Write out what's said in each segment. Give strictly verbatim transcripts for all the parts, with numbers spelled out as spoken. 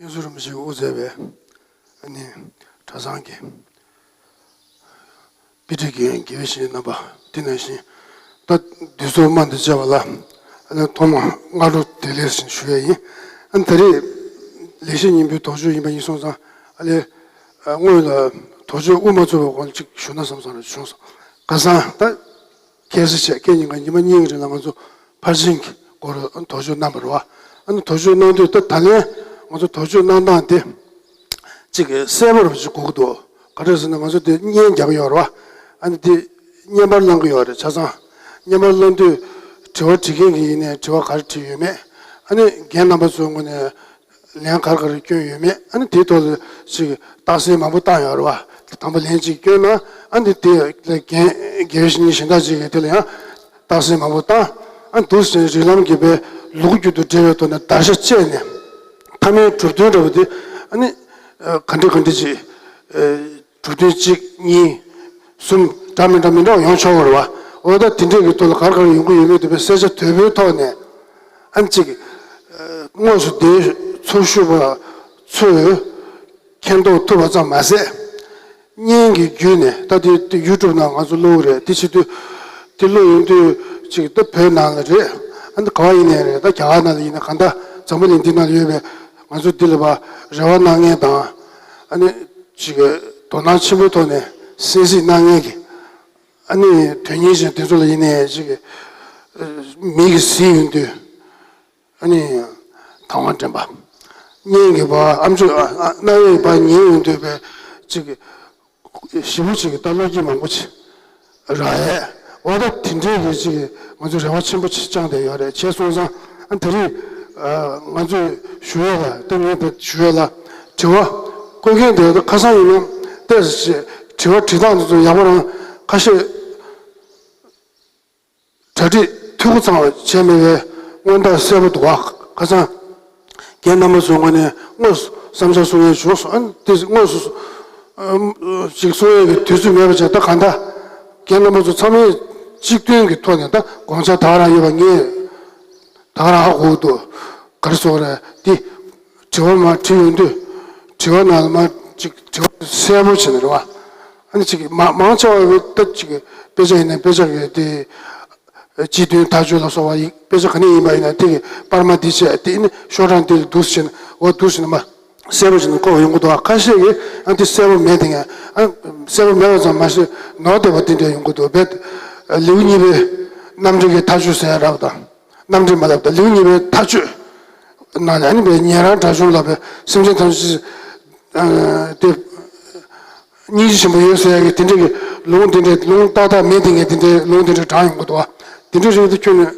མཁན་ཟུར་རིན་པོ་ཆེས་དབུ་མཛད་པའི་ཨ་ནི་གྲྭ་ཚང་གི་དཔེ་ཁྲིད་ཀྱི་དགེ་བའི་བཤེས་གཉེན་རྣམ་པ། དེ་ནང་བཞིན་ད་འདུས་ཚོགས་དམངས་འདི་བཅས་པ་ལ་ཨ་ནི་ཐོག་མར་སྔ་དྲོ་བདེ་ལེགས་ཞེས་ཞུ་ཡས་ཡིན། ཨ་ནི་ད་རེས་ལེགས་བཤད་སྙིང་པོའི་དོགས་གཅོད་ཡིན་པ་ཡིན་སོང་ཙང་ཨ་ལས་སྔོན་ལ་དོགས་གཅོད་དབུ་མ་ཚུགས་པའི་གོང་ལ་ཅིག་ཞུ་ན་བསམ་བསམ་རེ་བྱུང་སོང་། ཁ་སང་ད། གལ་སྲིད་བྱས་ཁྱེད་ཉིན་ག་ཉི་མ་གཉིས་ཀྱི་རིང་ལ་ང་ཚོ་ཕར་ཕྱིན་གྱི་སྐོར་དོགས་གཅོད་གནང་བ་རེད་བ། ཨ་ནི་དོགས་གཅོད་གནང་དུས་ད་ད་ལན་ང་ཚོ་དོགས་གཅོད་གནང་སྟངས་དེ་གཅིག་གསལ་པོ་རུ་ཅིག་དགོས་ཀྱི་འདུག་ག་རེ་ཟེར་ན་ང་ཚོ་དེ་བརྙན་རྒྱག་གི་ཡོད་རེད་བ། ཨ་ནི་དེ་བརྙན་པར་བླང་གི་ཡོད་རེད། ཆ་ཚང་བརྙན་པར་བླང་དུས་དྲི་བ་དྲི་མཁན་གྱི་ཡིན་ནའི་དྲི་བ་ག་རེ་དྲིས་ཡོད་མེད། ཨ་ནི་རྒན་རྣམ་པ་ཚོའི་ངོས་ནས། ལན་ག་རེ་ག་རེ་བསྐྱོན་ཡོད་མེད། ཨ་ནི་དེའི་ཐོག་ལ་ཅིག་རྟགས་གསལ་མང་པོ་བཏང་ཡོད་རེད་བ། དང་པོ་ལན་ཅིག་བསྐྱོན་ན་ཨ་ནི་དེ་ལ་རྒན་དགེ་བའི་བཤེས་གཉེན་གཞན་དག་ཅིག་གིས་དེ་ལ་ཡང་རྟགས་གསལ་མང་པོ་བཏང་། ཨ་ནི་འདུག་ཟེར་རིགས་ལམ་གྱི་པའི་ལུགས་རྒྱུད་དུ་འབྲེལ་བའི་ཐོག་ནས་བརྡར་ཤ་བཅད་ནས་ཐ་མའི་གྲུབ་དོན་འདྲ་བོ་དེ་ཨ་ནི་ག་འདྲ་ག་འདྲ་ཅིག་གྲུབ་དོན་གཅིག་གཉིས་གསུམ་འདྲ་མི་འདྲ་མི་འདྲ་ཡོང་ཆོག་གི་རེད་བ། འོ་ད་དེ་འདྲས་ཀྱི་ཐོག་ལ་ག་རེ་ག་རེ་ཡོང་གི་ཡོད་མེད་དེ་བས་གསལ་ཆ་དོད་པོའི་ཐོག་ནས་ཨ་ནི་གཅིག་དངོས་སུ་དེའི་ཚོགས་ཞུགས་པ་ཚོས་མཁྱེན་རྟོགས་ཐུབ་པ་ཙམ་མ་ཟད། བརྙན་གྱི་བརྒྱུད་ནས་ད་དེ་དེ་ཡུ་ཊུབ་ནང་ང་ཚོ་བླུགས་རེད། དེ་བྱེད་དུས་དེ་བླུགས་ཡོང་དུས་གཅིག་ད་བོད་ནང་ལ་རེད། ཨ་ནི་ག་བ་ཡིན་ནའི་རེད། ད་རྒྱ་གར་ནང་ལ་ཡིན་ན་གང་ལྟར་འཛམ་བུ་གླིང་འདི་ནང་ལ་ཡོད་པའི་ང་ཚོ་འདི་ལ་བ་རེ་བ་གནང་མཁན་དང་ཨ་ནི་གཅིག་དོ་སྣང་ཆེན་པོའི་ཐོག་ནས་གསན་གཟིགས་གནང་མཁན་གྱི། ཨ་ནི་དོན་གཉེར་ཅན་དེ་ཚོ་ལ་ཡིན་ནའི་ཅིག་མིག་གིས་གཟིགས་ཡོང་དུས་ཨ་ནི་དང་བ་འདྲེན་པ། སྙན་གྱི་བ་ཨམ་ཅོག་ཨ་ཨ་རྣ་བའི་བ་ཉན་ཡོང་དུས་པའི་ཅིག་ཞེ་པོ་ཅིག་ད་བློ་སྐྱེད་མང་པོ་ཅིག་རག་ཡས། འོ་ད་དེ་འདྲའི་གི་ཅིག་ང་ཚོས་རེ་བ་ཆེན་པོ་ཅིག་བཅངས་བསྡད་ཡོད་རེད། བྱས་སོང་ཙང་ཨ་ད་རེས་ང་ཚོས་ཞུ་ཡས་ལ་ད་ངས་ད་ཞུ་ཡས་ལ་དྲི་བ་བཀོད་མཁན་དེ་ད་ཁ་སང་ཡིན་ན་ཏོག་ཙམ་ཅིག་དྲི་བ་དྲི་སྟངས་དེ་ཚོ་ཡག་པོ་རང་ཁ་ཤས། གྲ་སྒྲིག་འཐུས་སྒོ་ཚང་བ་བྱས་མེད་པའི་མངོན་རྟགས་གསལ་པོ་འདུག་བ། ཁ་སང་རྒན་རྣམ་པ་ཚོའི་ངོས་ནས་དངོས་སུ་བསམ་འཆར་གསུང་ཡས་བྱུང་སོང་། ཨ་ནི་དེ་དངོས་སུ་ཨམ་ཅིག་གསུང་ཡས་ཀྱི་དུས་ཚོད་མེད་པ་བྱས། ད་གང་ལྟར་རྒན་རྣམ་པ་ཚོ་ཚང་མས་གཅིག་མཐུན་གྱི་ཐོག་ནས་ད་དགོངས་འཆར་ད་ག་རང་ཡོད་པ་ངས་ད་ག་རང་ཧ་གོ་གི་འདུག་ག་རེ་ཟེར་དགོས་རེད། འདི་དྲི་བ་མར་དྲིས་ཡོང་དུས་དྲི་བ་ནང་ལ་མར་ཅིག་དྲི་བ་གསལ་པོ་བྱས་ནས་རེད་བ། ཨ་ནི་ཅིག་མ་མང་ཆེ་བ་ད་ཅིག་དཔེ་ཆ་ཡིན་ན་དཔེ་ཆ་གི་དེ་སྤྱི་དོན་ཐག་གཅོད་ལ་སོགས་པ་ཡིག་དཔེ་ཆ་ག་ནས་ཡིན་པ་ཡིན་ན་དེ་གི་པར་མ་འདི་བྱས་དེ་ནི་ཤོག་གྲངས་འདི་ལ་འདུག་སེ་བྱས་ནས་འོ་འདུག་སེ་ནས་མར་གསལ་པོ་བྱས་ནས་བཀོད་ཡོང་གི་འདུག་ཁ་ཤས་ཀྱིས་ཨ་འདི་གསལ་པོ་མེད་དེ་ངས་ཨ་གསལ་པོ་མེད་པ་ཙམ་མ་ཟད་ནོར་བསྡད་པ་འདི་འདྲ་ཡོང་གི་འདུག་བས་ལེའུ་གཉིས་པའི་རྣམ་འགྲེལ་གྱི་ཐག་གཅོད་ཟེར་ཡ་རག་དང་། རྣམ་འགྲེལ་མ་ལབ་དང་ལེའུ་གཉིས་པའི་ཐག་གཅོད་ནང་ནས་ཨ་ནི་བས་ཉན་རང་དགྲ་བཅོམ་ལ་བས་སེམས་ཅན་ཐམས་ཅད་དེ་སྙིང་རྗེ་ཆེན་པོ་ཡོད་ཟེར་ཡ་གི་དེ་འདྲ་གི་ལུང་དེ་འདྲ་ལུང་ཏག་ཏག་མེད་དེ་ངས་དེ་འདྲའི་ལུང་དེ་འདྲ་དྲངས་ཡོང་གི་འདུག་བ། དེ་འདྲ་རེད་དེ་ཁྱོད་ནས་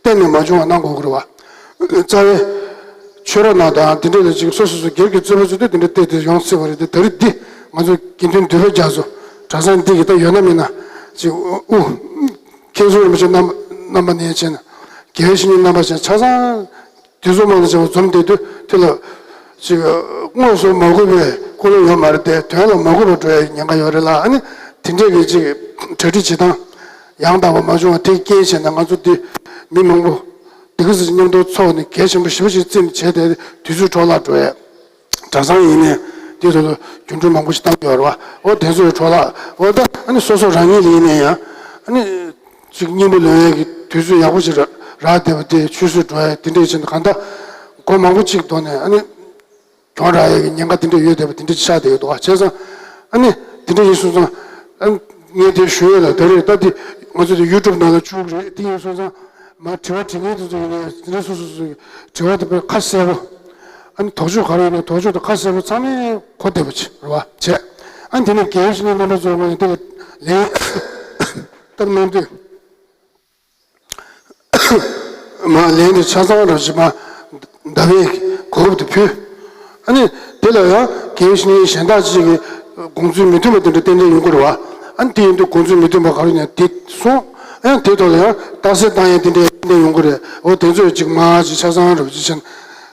གཏན་ནས་མ་བྱུང་བ་གནང་དགོས་ཀྱི་རེད་བ། རྩ་བའི་ཆོས་ར་ནང་དང་དེ་འདྲ་ལ་ཅིག་སོ་སོ་སོ་སྒེར་གྱི་རྩོད་པ་རྩོད་དུས་དེ་འདྲ་བལྟས་ཏེ་ཡོང་སྲིད་པ་རེད་དེ། ད་རེས་འདི་ང་ཚོ་དགེ་འདུན་འདུས་པ་རྒྱ་མཚོ་གྲྭ་ཚང་འདི་གི་ད་ཡོད་ན་མིན་ན་ཅིག་དབུ་མཁན་ཟུར་རིན་པོ་ཆེ་རྣམ་རྣམ་པ་ནས་བྱས་ན་དགེ་བའི་བཤེས་གཉེན་རྣམ་པ་བྱས་ཆ་ཚང་། དེ་ཚོ་མང་ཆེ་བ་འཛོམས་བསྡད་དུས་དེ་ལ་ཅིག་དངོས་སུ་མ་གུས་པའི་ཀུན་སློང་ཡོད་མ་རེད་དེ། དོན་ལ་མ་གུས་པ་འགྲོ་ཡའི་ཉེན་ཁ་ཡོད་རེད་ལ། ཨ་ནི་དེ་འདྲས་ཀྱི་ཅིག་གྲ་སྒྲིག་བྱེད་སྟངས་ཡང་དག་པ་མ་བྱུང་བ་དེ་རྐྱེན་བྱས་ནས་ང་ཚོ་འདི་མི་མང་པོ་འདི་ག་ཚོད་མཉམ་དུ་ཚོགས་ནས་གལ་ཆེན་པོ་ཞེ་པོ་ཅིག་བརྩིས་ནས་བྱས་ཏེ་དུས་ཚོད་འཕྲོ་བརླག་འགྲོ་ཡས། གྲྭ་ཚང་ཡིན་ནའི་དེ་ཚོ་ལ་རྒྱུན་འགྲུལ་མང་པོ་ཞིག་བཏང་གི་ཡོད་རེད་བ། འོ་དེ་ཚོའི་འཕྲོ་བརླག་འོ་ད་ཨ་ནི་སོ་སོ་རང་ཉིད་ལ་ཡིན་ནའི་ཡང་ཨ་ནི། ཅིག་སྙིང་པོ་ལོན་ཡས་ཀྱི་དུས་ཚོད་ཡག་པོ་ཞིག་རག་རག་བསྡད་པ་དེ་ཆུད་ཟོས་འགྲོ་ཡས་དེ་འདྲས་ཕྱིན་གང་ལྟར་སྒོ་མང་པོ་ཅིག་གདོད་ནས་ཨ་ནི་གྱོང་རག་ཡས་ཀྱི་ཉེན་ཁ་དེ་འདྲས་ཡོད་བསྡད་པ་དེ་འདྲས་ཆགས་བསྡད་ཡོད་འདུག་བ། བྱས་ཙང་ཨ་ནི་དེ་འདྲས་ཡིན་སོང་ཙང་ཨ་ངས་དེ་ཞུ་ཡས་ལ་ད་རེས་ད་དེ་ང་ཚོ་དེ་ཡུ་ཊུབ་ནང་ལ་བཅུག་གི་རེད། དེ་ཡིན་སོང་ཙང་མ་དྲི་བ་དྲི་མཁན་དེ་ཚོ་ཡིན་ནའི་དེ་འདྲས་སོ་སོ་སོ་སོའི་དྲི་བ་དེ་དཔེ་ཁ་གསལ་པོ། ཨ་ནི་དོགས་གཅོད་ག་རེ་ཡོད་ན་དོགས་གཅོད་དེ་ཁ་གསལ་པོ་ཚང་མས་གོ་བདེ་པོ་བྱེད་རེད་བ། བྱས་ཨ་ནི་དེ་ནས་དགེ་བའི་བཤེས་གཉེན་རྣམ་པ་ཚོའི་ངོས་ནས་དེ་ལ་ལན་བཏབ་གནང་དུས། མ་ལན་དེ་ཆ་ཚང་རང་བཞིན་མ་ཟླ་བའི་གོ་སྐབས་དེ་ཕུལ། ཨ་ནི་དེ་ལ་ཡང་དགེ་བའི་བཤེས་གཉེན་གཞན་དག་ཅིག་གིས་དགོངས་ཚུལ་མི་མཐུན་པ་དེ་འདྲ་ཏན་ཏན་ཡོང་གི་རེད་བ། ཨ་ནི་དེ་ཡིན་དུས་དགོངས་ཚུལ་མི་མཐུན་པ་ག་རེ་ཡིན་དེ་གསུངས། ཨ་ནི་དེ་ཐོག་ལ་ཡང་རྟགས་གསལ་བཏང་ཡས་དེ་འདྲ་ཏན་ཏན་ཡོང་གི་རེད། འོ་དེ་ཚོས་ཅིག་མ་ཅིག་ཆ་ཚང་རང་བཞིན་ཆེན་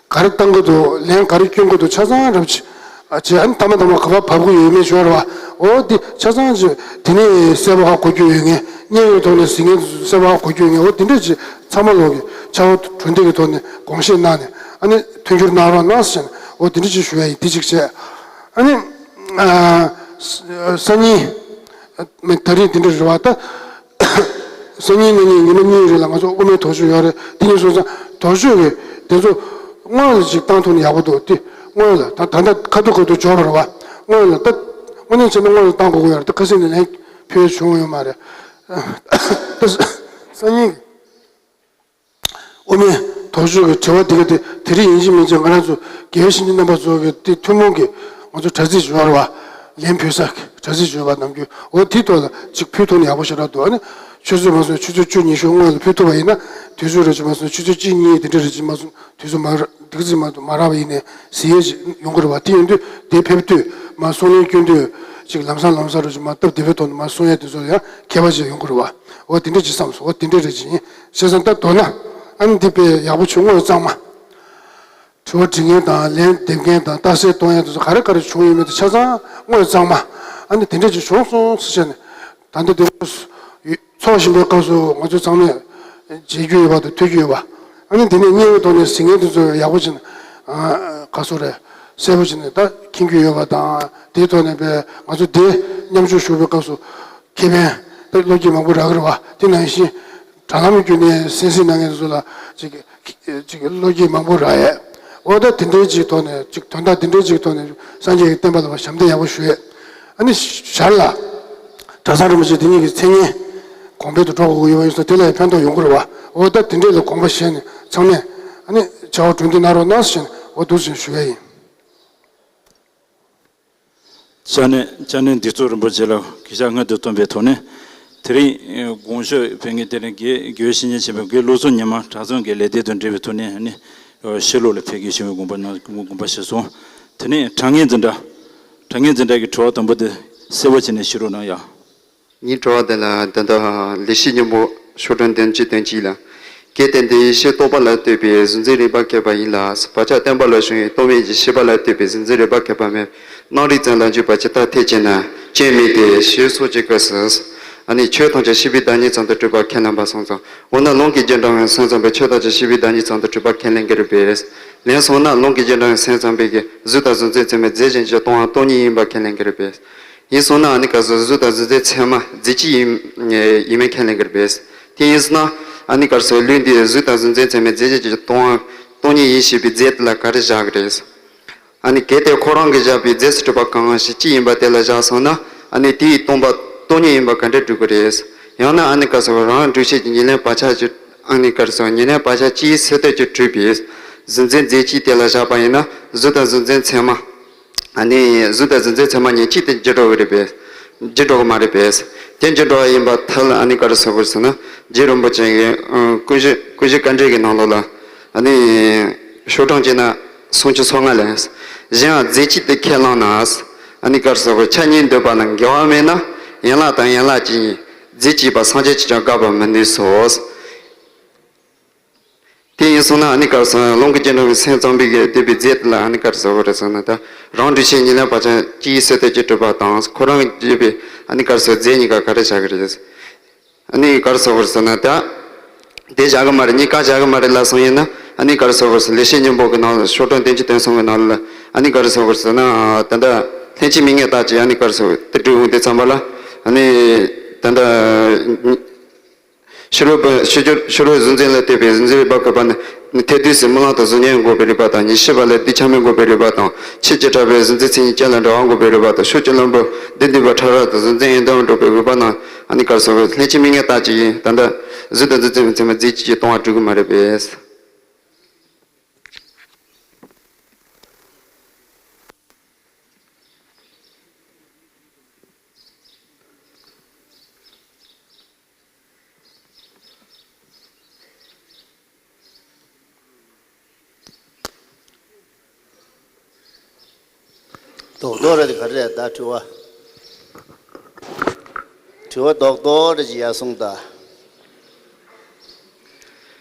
ག་རེ་བཏང་གི་འདུག་ལན་ག་རེ་སྐྱོན་གི་འདུག་ཆ་ཚང་རང་བཞིན། ཨ་ཅེ་ཨ་ནི་ཐ་མ་ཐ་མ་ག་པར་བབས་ཀྱི་ཡོད་མེད་ཞོར་བ། འོ་འདི་ཆ་ཚང་ཅིག་དེ་ནས་གསལ་པོ་ཧ་གོ་རྒྱུ་ཡོད་ངེས། བརྙན་ཡོད་ཐོག་ནས་གཟིགས་མཁན་ཚོ་གསལ་པོ་ཧ་གོ་རྒྱུ་ཡོད་ངེས། འོ་དེ་འདྲས་ཅིག་ཚང་མ་ལོག་གི་ཆ་བོ་གྲུ་འདེགས་ཀྱི་ཐོག་ནས་དགོངས་བཞེས་གནང་ནས་ཨ་ནི་མཐུན་འགྱུར་གནང་རོགས་གནང་ཟེར་ནས་ འོ་དེ་འདྲ་ཅིག་ཞུ་ཡ་ཡིན། དེ་གཅིག་བྱས། ཨ་ནི་ཨ་ས་ས་ཉིན་མི་ད་རེས་དེ་འདྲ་རེད་བ། ད་སང་ཉིན་གནངས་ཉིན་ཉི་མ་གཉིས་རེད་ལ་ང་ཚོ་དབུ་མའི་དོགས་གཅོད་ཡོད་རེད། དེ་ཡིན་སོང་ཙང་དོགས་གཅོད་ཀྱི་དེ་ཚོ་སྔོན་ལ་ཅིག་བཏང་ཐུབ་ན་ཡག་པོ་འདུག་དེ་སྔོན་ལ་ད་ད་ལྟ་ཁ་ཐུག་ཁ་ཐུག་འབྱོར་བ་རེད་བ། སྔོན་ལ་ད་དངོས་གནས་བྱས་ན་སྔོན་ལ་བཏང་དགོས་ཀྱི་ཡོད་རེད། ད་ཁ་སང་ནས་ལན་ཕུལ་བྱུང་ཡོད་མ་རེད། ད་སང་ཉིན་དབུ་མའི་དོགས་གཅོད་ཀྱི་དྲི་བ་འདི་ག་དེ་དེ་རིང་ཡིན་གཅིག་མིན་གཅིག་ང་རང་ཚོ་དགེ་བའི་བཤེས་གཉེན་རྣམ་པ་ཚོ་གི་དེ་ཐུན་མོང་གི་ང་ཚོ་དྲ་ཚིགས་སྦྱོར་བ་ལན་ཕུལ་ས་དྲ་ཚིགས་སྦྱོར་བ་ནམ་རྒྱུན་འོ་དེའི་ཐོག་ལ་ཅིག་ཕུལ་ཐུབ་ན་ཡག་པོ་ཞེ་དྲག་འདུག་ཨ་ནི་ཆུ་ཚོད་མ་སོང་ཆུ་ཚོད་བཅུ་ཉི་ཤུ་སྔོན་ལ་ཕུལ་ཐུབ་པ་ཡིན་ན་དུས་ཚོད་རེ་ཅིག་མ་སོང་ཆུ་ཚོད་གཅིག་གཉིས་དེ་འདྲ་རེ་ཅིག་མ་སོང་དུས་ཚོད་མ་འདུག་ཟིན་མ་མ་རག་པ་ཡིན་ནའི་ཟིན་ཡས་ཅིག་ཡོང་གི་རེད་བ། དེ་ཡིན་དུས་དེ་ཕེབས་དུས་མ་གསུང་ལན་སྐྱོན་དུས་ཅིག་ལམ་སང་ལམ་སང་རུ་ཅིག་མ་སྟབས་བདེ་པོའི་ཐོག་ནས་མ་གསུང་ཡས་དེ་ཚོ་ཡང་ཁྱད་པར་ཅིག་ཡོང་གི་རེད་བ། འོ་དེ་འདྲ་ཅིག་བསམ་སོང་། འོ་དེ་འདྲ་རེད་ཅིག་ཡིན་བྱས་ཙང་ད་མདོར་ན་ཨ་ནི་འདི་དཔེ་ཡག་པོ་བྱུང་། དངོས་གཙང་མ་དྲི་བ་དྲི་མཁན་དང་ལན་འདེབས་མཁན་དང་རྟགས་གསལ་གཏོང་ཡས་དེ་ཚོ་ག་རེ་ག་རེ་བྱུང་ཡོད་མེད་དེ་ཆ་ཚང་དངོས་གཙང་མ་ཨ་ནི་དེ་འདྲ་ཅིག་བྱུང་སོང་ཟེར་བྱས་ནས་ད་ལྟ་དེ་ཚོགས་བཞིན་པའི་སྐབས་སུ་ང་ཚོ་ཚང་མས་བརྗེད་རྒྱུ་ཡོད་པ་དང་ཐོས་རྒྱུ་ཡོད་པ། ཨ་ནི་དེ་ནས་གཉིས་པའི་ཐོག་ནས་ཟིན་མཁན་དེ་ཚོ་ཡག་པོ་བྱས་ནས་ཨ་ག་སོ་རེད་གསལ་པོ་བྱས་ནས་ད་མཁྱེན་རྒྱུ་ཡོད་པ་དང་དེའི་ཐོག་ནས་པའི་ང་ཚོ་དེ་མཉམ་ཞུགས་ཞུ་བའི་སྐབས་སུ་ཁེ་ཕན་ད་བློ་སྐྱེད་མང་པོ་རག་གི་རེད་བ། དེ་ནང་བཞིན་དྲ་ལམ་བརྒྱུད་ནས་གསན་གཟིགས་གནང་མཁན་དེ་ཚོ་ལ་ཅིག་ཅིག་བློ་སྐྱེད་མང་པོ་རག་ཡས། འོ་ད་དེ་འདྲའི་ཅིག་ཐོག་ནས་ཅིག་དོན་དག་དེ་འདྲའི་ཅིག་ཐོག་ནས་སངས་རྒྱས་ཀྱི་བསྟན་པ་ལ་བ་ཞབས་འདེགས་ཡག་པོ་ཞུ་ཡས། ཨ་ནི་ཞར་ལ་གྲྭ་ཚང་རིན་པོ་ཆེ་དེ་ཉིད་ཀྱི་མཚན་སྙན་གོང་འཕེལ་དུ་འགྲོ་དགོས་ཀྱི་ཡོད་པ་ཡིན་ཙང་དེ་ལ་ཡང་ཕན་ཐོགས་ཡོང་གི་རེད་བ། འོ་ད་དེ་འདྲའི་ལ་དགོངས་པ་བཞེས་ནས་ཚང་མས་ཨ་ནི་བྱ་བ་གྲུབ་འདེགས་གནང་རོགས་གནང་ཟེར་ནས་འོ་འདུག་ཟེར་ཞུ་ཡས་ཡིན། ཅ་ནེ་ཅ་ནེ་འདི་ཚོ་རིན་པོ་ཆེ་ལ་གུས་ཕྱག་སྔོན་དུ་བཏོན་པའི་ཐོག་ནས་དེ་རིང་དགོངས་ཞུ་ཕེབས་མཁན་དེ་རིང་དགེ་དགེ་བའི་བཤེས་གཉེན་ཆེན་པོ་དགེ་བློ་བཟང་ཉི་མ་གྲྭ་ཚང་གི་ལས་སྡེ་དང་འབྲེལ་བའི་ཐོག་ནས་ནི་ཕྱི་ལོགས་ལ་ཕེབས་སྐྱེལ་ཞུ་བའི་དགོངས་པ་གནང་དགོངས་པ་བཞེས་སོང་། དེ་ནས་དྲ་བརྙན་འཛིན་གྲྭ་དྲ་བརྙན་འཛིན་གྲྭ་གི་དྲི་བ་དང་པོ་དེ་གསལ་པོ་བྱས་ནས་ཞུ་རོགས་གནང་ཡ། ངའི་དྲི་བ་དེ་ལ་ད་ལྟ་ལེགས་བཤད་སྙིང་པོ་ཤོག་གྲངས་བདུན་ཅུ་དོན་གཅིག་ལ། གལ་ཏེ་འདི་ཡི་ཕྱིར་རྟོག་པ་ལ་ལྟོས་པའི་གཟུང་འཛིན་རིག་པ་ཁེགས་པ་ཡིན་ལ། བག་ཆགས་བརྟན་པ་ལ་ཞོན་ཡང་རྟོག་མེད་ཀྱི་ཤེས་པ་ལ་ལྟོས་པའི་གཟུང་འཛིན་རིག་པ་ཁེགས་པ་མེད། རྣམ་རིག་ཙམ་ལ་འཇུག་པ་ཇི་ལྟར་འཐད་ཅེ་ན། ཅན་མིན་ཏེ་ཞེས་སོགས་ཀྱི་སྐབས་སུ། ཨ་ནི་ཆོས་ཐམས་ཅད་ཤེས་པའི་བདག་ཉིད་ཙམ་དུ་གྲུབ་པ་ཁས་ལེན་པ་སོང་ཙང་། འོ་ན་ལུང་གིས་རྒྱུན་དྲངས་པའི་སེམས་ཙམ་པས་ཆོས་ཐམས་ཅད་ཤེས་པའི་བདག་ཉིད་ཙམ་དུ་གྲུབ་པ་ཁས་ལེན་གྱི་རེད་པས། ལན་སོང་ན་ལུང་གིས་རྒྱུན་དྲངས་པའི་སེམས་ཙམ་པས་ཀྱི་གཟུགས་དང་གཟུགས་འཛིན་ཚད་མས་རྫས་གཞན་གྱིས་སྟོང་པ་སྟོང་ཉིད་ཡིན་པ་ཁས་ལེན་གྱི་རེད་པས། ཡིན་སོང་ན་ཨ་ནི་སྐབས་སུ་གཟུགས་དང་གཟུགས་འཛིན་ཚད་མ་རྫས་གཅིག་ཡིན་ཡིན་མིན་ཁས་ལེན་གྱི་རེད་པས། དེ་ཡིན་སོང་ན་ཨ་ནི་སྐབས་སུ་ལུགས་འདིས་གཟུགས་དང་གཟུགས་འཛིན་ཚད་མས་རྫས་གཞན་གྱིས་སྟོང་པ་སྟོང་ཉིད་ཡིན་ཞེས་པའི་རྫས་དེ་ལ་ག་རེ་བཞག་གི་རེད། ཨ་ནི་གལ་ཏེ་ཁོ་རང་གིས་བཞག་པའི་རྫས་སུ་གྲུབ་པ་གང་ཞིག་གཅིག་ཡིན་པ་དེ་ལ་བཞག་སོང་ན་ཨ་ནི་དེ་ཡིས་སྟོང་པ་སྟོང་ཉིད་ཡིན་པ་ག་འདྲ་སྒྲུབ་ཀྱི་རེད། ཡང་ན་ཨ་ནི་སྐབས་སུ་རང་སྒྲུབ་བྱེད་ཀྱི་ཉེར་ལེན་བག་ཆགས་ཀྱི་ཨ་ནི་སྐབས་སུ་ཉེར་ལེན་བག་ཆགས་སྤྱིའི་སེལ་འདོད་ཀྱིས་གྲུབ་པའི་གཟུགས་འཛིན་རྫས་གཅིག་དེ་ལ་བཞག་པ་ཡིན་ན་གཟུགས་དང་གཟུགས་འཛིན་ཚད་མ། ཨ་ནི་གཟུགས་དང་གཟུགས་འཛིན་ཚད་མ་གཉིས་གཅིག་ཏུ་འགྱུར་འགྲོ་གི་རེད་པས། འགྱུར་འགྲོ་གི་མ་རེད་པས། དེ་འགྱུར་འགྲོ་བ་ཡིན་པར་ཐལ། ཨ་ནི་ག་རེ་ཟེར་དགོས་ཟེར་ན་རྗེ་རིན་པོ་ཆེ་གིས་ཀུན་གཞི་ཀུན་གཞི་དཀའ་འགྲེལ་གྱི་ནང་ལོགས་ལ་ཨ་ནི་ཤོག་གྲངས་བྱས་ན་སུམ་ཅུ་སོ་ལྔ་ལས། གཞན་ཡང་རྫས་གཅིག་ཏུ་ཁས་བླངས་ན། ཨ་ནི་ག་རེ་ཟེར་དགོས་ཆ་གཉིས་འདོད་པ་ལ་འགལ་བ་མེད་ན་ཡན་ལག་དང་ཡན་ལག་གཅིག་རྫས་གཅིག་པ་སངས་རྒྱས་ཀྱིས་ཀྱང་དགག་པར་མི་ནུས་སོ། དེ་ཡིན་སོང་ན་ཨ་ནི་ག་རེ་ཟེར་ན་ལུང་གིས་རྒྱུན་དྲངས་པའི་སེམས་ཙམ་པས་ཀྱི་བསྟན་པའི་རྫས་དེ་ལ་ཨ་ནི་ག་རེ་ཟེར་དགོས་རེད་ཟེར་ན་ད་རང་སྒྲུབ་བྱེད་ཉེར་ལེན་བག་ཆགས་སྤྱིའི་སེལ་འདོད་ཀྱིས་གྲུབ་པ་དང་ཁོ་རང་གིས་བརྗོད་པའི་ཨ་ནི་ག་རེ་ཟེར་རྫས་གཉིས་ཀ་ག་རེ་བཞག་གི་རེད། ཨ་ནི་ག་རེ་ཟེར་དགོས་རེད་ཟེར་ན་ད་དེ་བཞག་གི་མ་རེད་གཉིས་ཀ་བཞག་གི་མ་རེད་ལབ་སོང་ཡིན་ན་ཨ་ནི་ག་རེ་ཟེར་དགོས་རེད་ཟེར་ན་ལེགས་བཤད་སྙིང་པོ་གི་ནང་ལ་ཤོག་གྲངས་བདུན་ཅུ་དོན་གསུམ་གི་ནང་ལ་ཨ་ནི་ག་རེ་ཟེར་དགོས་རེད་ཟེར་ན་ད་ལྟ་ལྷན་ཅིག་དམིགས་ངེས་ལྟར་གྱི་ཨ་ནི་ག་རེ་ཟེར་དགོས་རེད་དེ་སྒྲུབ་འོང་དུས་ཙམ་པ་ལ་ཨ་ནི་ད་ལྟ། ཕྱི་རོལ་པ་ཕྱི་སྦྱོར་ཕྱི་རོལ་གཟུགས་འཛིན་ལ་ལྟོས་པའི་གཟུགས་འཛིན་རིག་པ་ཁེགས་པ་ནི་ཐེག་བསྡུས་སུ་རྨི་ལམ་དང་གཟུགས་བརྙན་འགོག་པའི་རིག་པ་དང་ཉེར་ཞི་བ་ལ་གདུལ་བྱ་མི་འགོག་པའི་རིག་པ་དང་ཕྱིན་ཅི་ཕྲ་བའི་གཟུགས་འཛིན་མཚན་ཉིད་ཅན་ལ་འབྲེལ་བ་འགོག་པའི་རིག་པ་དང་ཕྱོགས་ཀྱི་བླུན་པོ་བདུད་འདུལ་བའི་ཕྲ་རགས་དང་གཟུགས་འཛིན་ཡོན་ཏན་འགོག་པའི་རིག་པ་རྣམས་ཨ་ནི་ག་རེ་ཟེར་དགོས་ལྷན་ཅིག་དམིགས་ངེས་ལྟར་གྱི་ཡིན། ད་ལྟ་གཟུགས་དང་གཟུགས་འཛིན་ཚད་མ་རྫས་གཅིག་གིས་སྟོང་པ་གྲུབ་ཀྱི་མ་རེད་པས། རྡོག་རྡོག་རེད་དེ་ག་རེ་རེད་ད་དྲི་བ། དྲི་བ་རྡོག་རྡོག་རེད་ཅིག་ཡར་གསུངས་ད།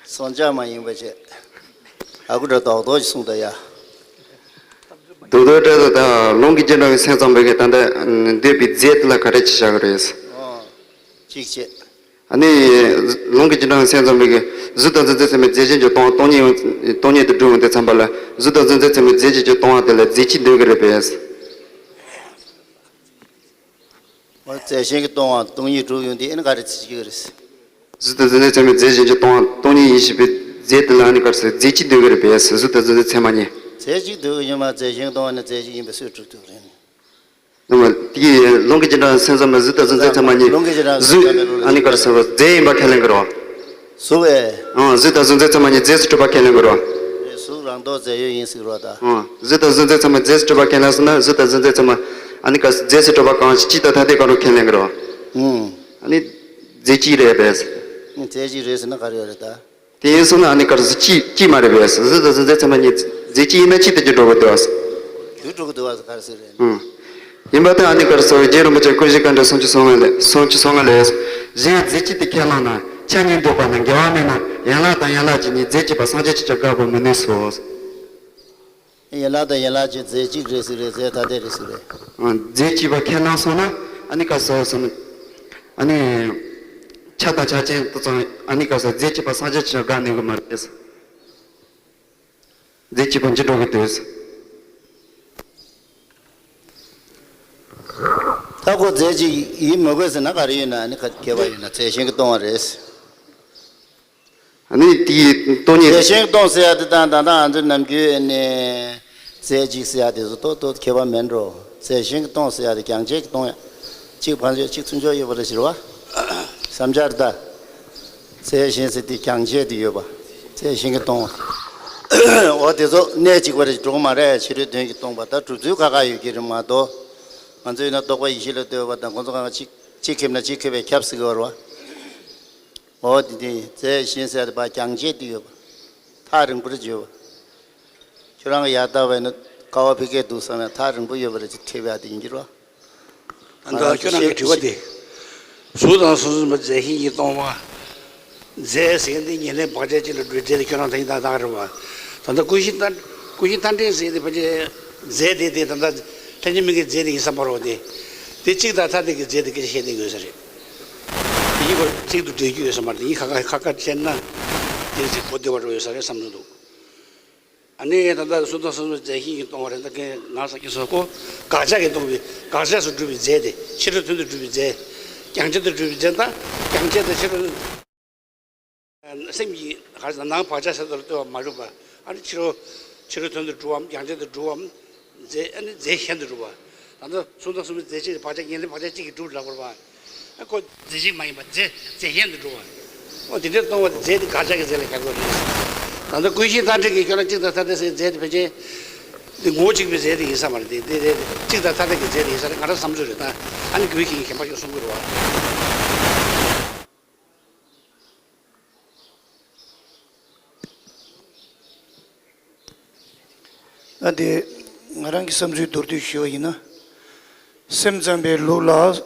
སོང་ཅག་མ་ཡིན་པ་བྱས། ཨ་ཁུ་འདྲ་རྡོག་རྡོག་ཅིག་གསུངས་ད་ཡ། རྡོག་རྡོག་རེད་ད་ལུང་གིས་རྒྱུན་དྲངས་པའི་སེམས་ཙམ་པས་ཀྱི་ད་ལྟ་འདོད་པའི་རྫས་དེ་ལ་ག་རེ་ཅིག་བཞག་གི་རེད། ཨོ། གཅིག་བྱས། ཨ་ནི། ལུང་གི་རྗེས་འབྲང་སེམས་ཙམ་པའི་གི་གཟུགས་དང་གཟུགས་མཛེས་ཚད་མའི་རྫས་གཞན་གྱི་སྟོང་བ་སྟོང་ཉིད་ཡོང་། སྟོང་ཉིད་དུ་སྒྲུབ་ཡོང་དུས་ཙམ་པ་ལ་གཟུགས་དང་གཟུགས་མཛེས་ཚད་མའི་རྫས་གཞན་གྱི་སྟོང་བ་དེ་ལ་རྫས་གཅིག་འདོད་ཀྱི་རེད་པས། འོ་རྫས་གཞན་གྱི་སྟོང་བ་སྟོང་ཉིད་སྒྲུབ་ཡོང་དུས་ཨེ་ནི་ག་རེ་བྱེད་ཀྱི་རེད། གཟུགས་དང་གཟུགས་མཛེས་ཚད་མའི་རྫས་གཞན་གྱི་སྟོང་བ་སྟོང་ཉིད་ཡིན་ཞེས་པའི་རྫས་དེ་ལ་ཨ་ནི་ག་རེ་ཟེར། རྫས་གཅིག་འདོད་ཀྱི་རེད་པས། གཟུགས་དང་གཟུགས་མཛེས་ཚད་མ་གཉིས། རྫས་གཅིག་འདོད་ཀྱི་ཡོད་མ་རྫས་གཞན་གྱི་སྟོང་བ་ནི་རྫས་གཅིག་ཡིན་པས་སུས་སྒྲུབ་ཐུབ་རེད། ནི་མ་དེ་གི་ལུང་གི་རྗེས་འབྲང་སེམས་ཙམ་པའི་གཟུགས་དང་གཟུགས་མཛེས་ཚད་མ་གཉིས། ལུང་གི་རྗེས་འབྲང་གཟུགས་སེམས་ཙམ་པའི་ལུང་ལ་ཨ་ནི་ག་རེ་ཟེར་བ་རྫས་ཡིན་པ་ཁས་ལེན་གྱི་རེད་པ། གཟུགས་པས། ཨང་། གཟུགས་དང་གཟུགས་མཛེས་ཚད་མ་གཉིས་རྫས་སུ་གྲུབ་པ་ཁས་ལེན་གྱི་རེད་པ། རེད། གཟུགས་རང་ལྡོག་རྫས་ཡོད་ཡིན་ཟེར་གྱི་རེད་པ་ད། ཨང་། གཟུགས་དང་གཟུགས་མཛེས་ཚད་མ་རྫས་སུ་གྲུབ་པ་ཁས་ལེན་སོང་ན་གཟུགས་དང་གཟུགས་མཛེས་ཚད་མ་ཨ་ནི་ག་རེ་ཟེར། རྫས་སུ་གྲུབ་པ་གང་ཞིག་གཅིག་དང་ཐ་དད་གང་རུང་ཁས་ལེན་གྱི་རེད་པ། ཨང་། ཨ་ནི་རྫས་གཅིག་རེད་པས། རྫས་གཅིག་རེད་ཟེར་ན་ག་རེ་ཡོད་རེད་ད། དེ་ཡིན་སོང་ན་ཨ་ནི་ག་རེ་ཟེར། གཅིག་གཅིག་མ་རེད་པས། གཟུགས་དང་གཟུགས་མཛེས་ཚད་མ་གཉིས་རྫས་གཅིག་ཡིན་ན་གཅིག་དེ་རྒྱུར་འགྲོ་གི་འདུག་པ། རྒྱུར་འགྲོ་གི་འདུག་པ་ག་རེ་ཟེར་རེད། ཨང་། ཡིན་པ་དང་ཨ་ནི་ག་རེ་ཟེར། རྗེ་རིན་པོ་ཆེ་ཀུན་གཞི་དཀའ་འགྲེལ་སུམ་ཅུ་སོ་ལྔ་ལས། སུམ་ཅུ་སོ་ལྔ་ལས། གཞན་རྫས་གཅིག་ཏུ་ཁས་བླངས་ན་ཆ་གཉིས་འདོད་པ་ན་འགལ་བ་མེད་ན་ཡན་ལག་དང་ཡན་ལག་གཅིག་གཉིས་རྫས་གཅིག་པ་སངས་རྒྱས་ཆོས་ཅན་དགག་པར་མི་ནུས་སོ། ཡན་ལག་དང་ཡན་ལག་གཅིག་རྫས་གཅིག་རེད་ཟེར་རེད། རྫས་ཐ་དད་རེད་ཟེར་རེད། ཨང་། རྫས་གཅིག་པ་ཁས་བླངས་སོང་ན་ཨ་ནི་ག་རེ་ཟེར་སོང་ན། ཨ་ནི། ཆ་དང་ཆ་ཅན་དེ་ཚོ་ཨ་ནི་ག་རེ་ཟེར། རྫས་གཅིག་པ་སངས་རྒྱས་ཆོས་ཅན་དགག་ནུས་ཀྱི་མ་རེད། རྫས་གཅིག་པ་འགྱུར་འགྲོ་གི་འདུག། ད་ཁོ་རྫས་གཅིག་ཡིན་མི་དགོས་ཟེར་ན་ག་རེ་ཡོད་ན། ཨ་ནི་ག་ཁྱད་པར་ཡོད་ན། རྫས་གཞན་གྱིས་སྟོང་བ་རེད། ཨ་ནི་དེའི་སྟོང་ཉིད། རྫས་གཞན་གྱིས་སྟོང་ཟེར་ཡ་དེ་དང་ད་ལྟ་ང་ཚོའི་ནམ་རྒྱུན་ནས་རྫས་གཅིག་ཟེར་ཡ་དེ་ཚོ་ཏོག་ཏོག་ཁྱད་པར་མེད་འགྲོ། རྫས་གཞན་གྱིས་སྟོང་ཟེར་ཡ་དེ་རྒྱང་ཆད་ཀྱིས་སྟོང་ཡ། གཅིག་ཕན་ཆད་གཅིག་ཚུན་ཆད་ཡོད་པ་རེད་ཟེར་བ། བསམ་འཆར་ད། རྫས་གཞན་ཟེར་དེ་རྒྱང་ཆད་དུ་ཡོད་པ། རྫས་གཞན་གྱིས་སྟོང་བ། འོ་དེ་ཚོ་གནད་གཅིག་པ་རེད། འགྲོ་གི་མ་རེད། ཕྱི་རོལ་དོན་གྱིས་སྟོང་པ། ད་གྲུབ་ཚུལ་ཁ་ཁ་ཡོད་ཀྱི་རེད་མ་གཏོགས། ང་ཚོ་ཡིན་ན་རྟོག་པ་ཡེ་ཤེས་ལ་ལྟོས་པ་དང་། ཁོང་ཚོ་གང་ག་གཅིག་གཅིག་ཁེབས་ན་གཅིག་ཁེབས་པའི་ཁྱབ་ཟེར་གྱི་ཡོད་རེད་བ། འོ་དེ་དེ་རྫས་གཞན་ཟེར་བ་རྒྱང་ཆད་དུ་ཡོད་པ། ཐག་རིང་པོ་རེད་བརྗོད་པ། ཁྱོད་རང་གི་ཡར་ལྟ་བས་ན་ཀ་བ་ཕ་གིར་འདུག་བསམ་ཡང་ཐག་རིང་པོ་ཡོད་པ་རེད་ཅེས་ཁྲིད་པ་དེ་ཡིན་གྱི་རེད་བ། ད་ལྟ་ཁྱོད་རང་གི་དྲི་བ་དེ། གཟུགས་དང་གཟུགས་མཛེས་ཚད་མ་རྫས་གཞན་གྱིས་སྟོང་བ། རྫས་ཟེར་མཁན་དེ་ཉེར་ལེན་བག་ཆགས་གཅིག་ལ་སྒྲུབ་རྫས་དེ་ཁྱོད་རང་ད་ཡིན་ད་ད་རེད་བ། ད་ལྟ་ཀུན་གཞི་རྟ་ཀུན་གཞི་རྟ་དྲེལ་ཟེར་དེ་ཕལ་ཆེར་རྫས་དེ་དེ་ད་ལྟ་ལྷན་ཅིག་དམིགས་པའི་རྫས་དེ་ཡིན་ས་མ་རེད་དེ། དེ་གཅིག་དང་ཐ་དད་ཀྱི་རྫས་དེ་སྐད་ཆ་བཤད་བསྡད་དགོས་ས་རེད། དེ་གཉིས་ཀ་གཅིག་ཏུ་འདྲེས་རྒྱུ་ཡོད་ས་མ་རེད། དེ་གཉིས་ཁ་ཁ་ཁ་ཁ་བཤད་ན་དེ་ཚིག་གོ་བདེ་བ་འགྲོ་ཡོད་ས་རེད་བསམ་བློ་འདུག། ཨ་ནི་ད་ལྟ་གཟུགས་དང་གཟུགས་མཛེས་ཚད་མ་རྫས་གཞན་གྱིས་སྟོང་བ་རེད། ད་གིན་ནང་ས་ཀྱི་སོ་ཀོ་དགག་བྱ་གིས་སྟོང་བའི་དགག་བྱ་སུ་སྒྲུབ་པའི་རྫས་དེ་ཕྱི་རོལ་དོན་དུ་སྒྲུབ་པའི་རྫས། རྒྱང་ཆད་དུ་སྒྲུབ་པའི་རྫས་དང་རྒྱང་ཆད་དང་ཕྱི་རོལ། སེམས་ཀྱི་ག་རེ་ཟེར་ན་ནང་བག་ཆགས་ཟེར་དུ་ལ་ལྟོས་པ་མ་གྲུབ་པ། ཨ་ནི་ཕྱི་རོལ་ཕྱི་རོལ་དོན་དུ་སྒྲུབ་པའམ་རྒྱང་ཆད་དུ་སྒྲུབ་པའམ། རྫས་ཨ་ནི་རྫས་གཞན་དུ་སྒྲུབ་པ། ད་ལྟ་གཟུགས་དང་གཟུགས་མཛེས་ཚད་མ་རྫས་གཅིག་བག་ཆགས་ཉེར་ལེན་བག་ཆགས་གཅིག་གིས་སྒྲུབ་ལབ་དགོས་པ། ཨ་ཁོ་རྫས་གཅིག་མ་ཡིན་པ་རྫས་རྫས་གཞན་དུ་སྒྲུབ་པ། ཨོ་དེ་འདྲའི་སྟོང་བ་དེ་རྫས་དེ་དགག་བྱ་གི་རྫས་ལ་བཞག་དགོས་རེད། ད་ལྟ་ཀུན་གཞི་རྟ་དྲེལ་གྱི་ཁྱོད་རང་གཅིག་དང་ཐ་དད་ཟེར་རྫས་དེ་ཕལ་ཆེར་དེ་ངོ་བོ་གཅིག་པའི་རྫས་དེ་ཡིན་ས་མ་རེད་དེ། དེ་རེད། གཅིག་དང་ཐ་དད་ཀྱི་རྫས་དེ་ཡིན་ས་རེད། ང་རང་བསམ་ཚུལ་རེད་ད། ཨ་ནི་ཀུན་གཞི་གཞན་པ་ཞིག་གསུང་གི་རེད་བ། ཨ་དེ། ང་རང་གི་བསམ་ཚུལ་མདོར་བསྡུས་ཞུས་པ་ཡིན་ན། སེམས་ཙམ་པའི་ལུགས་ལ།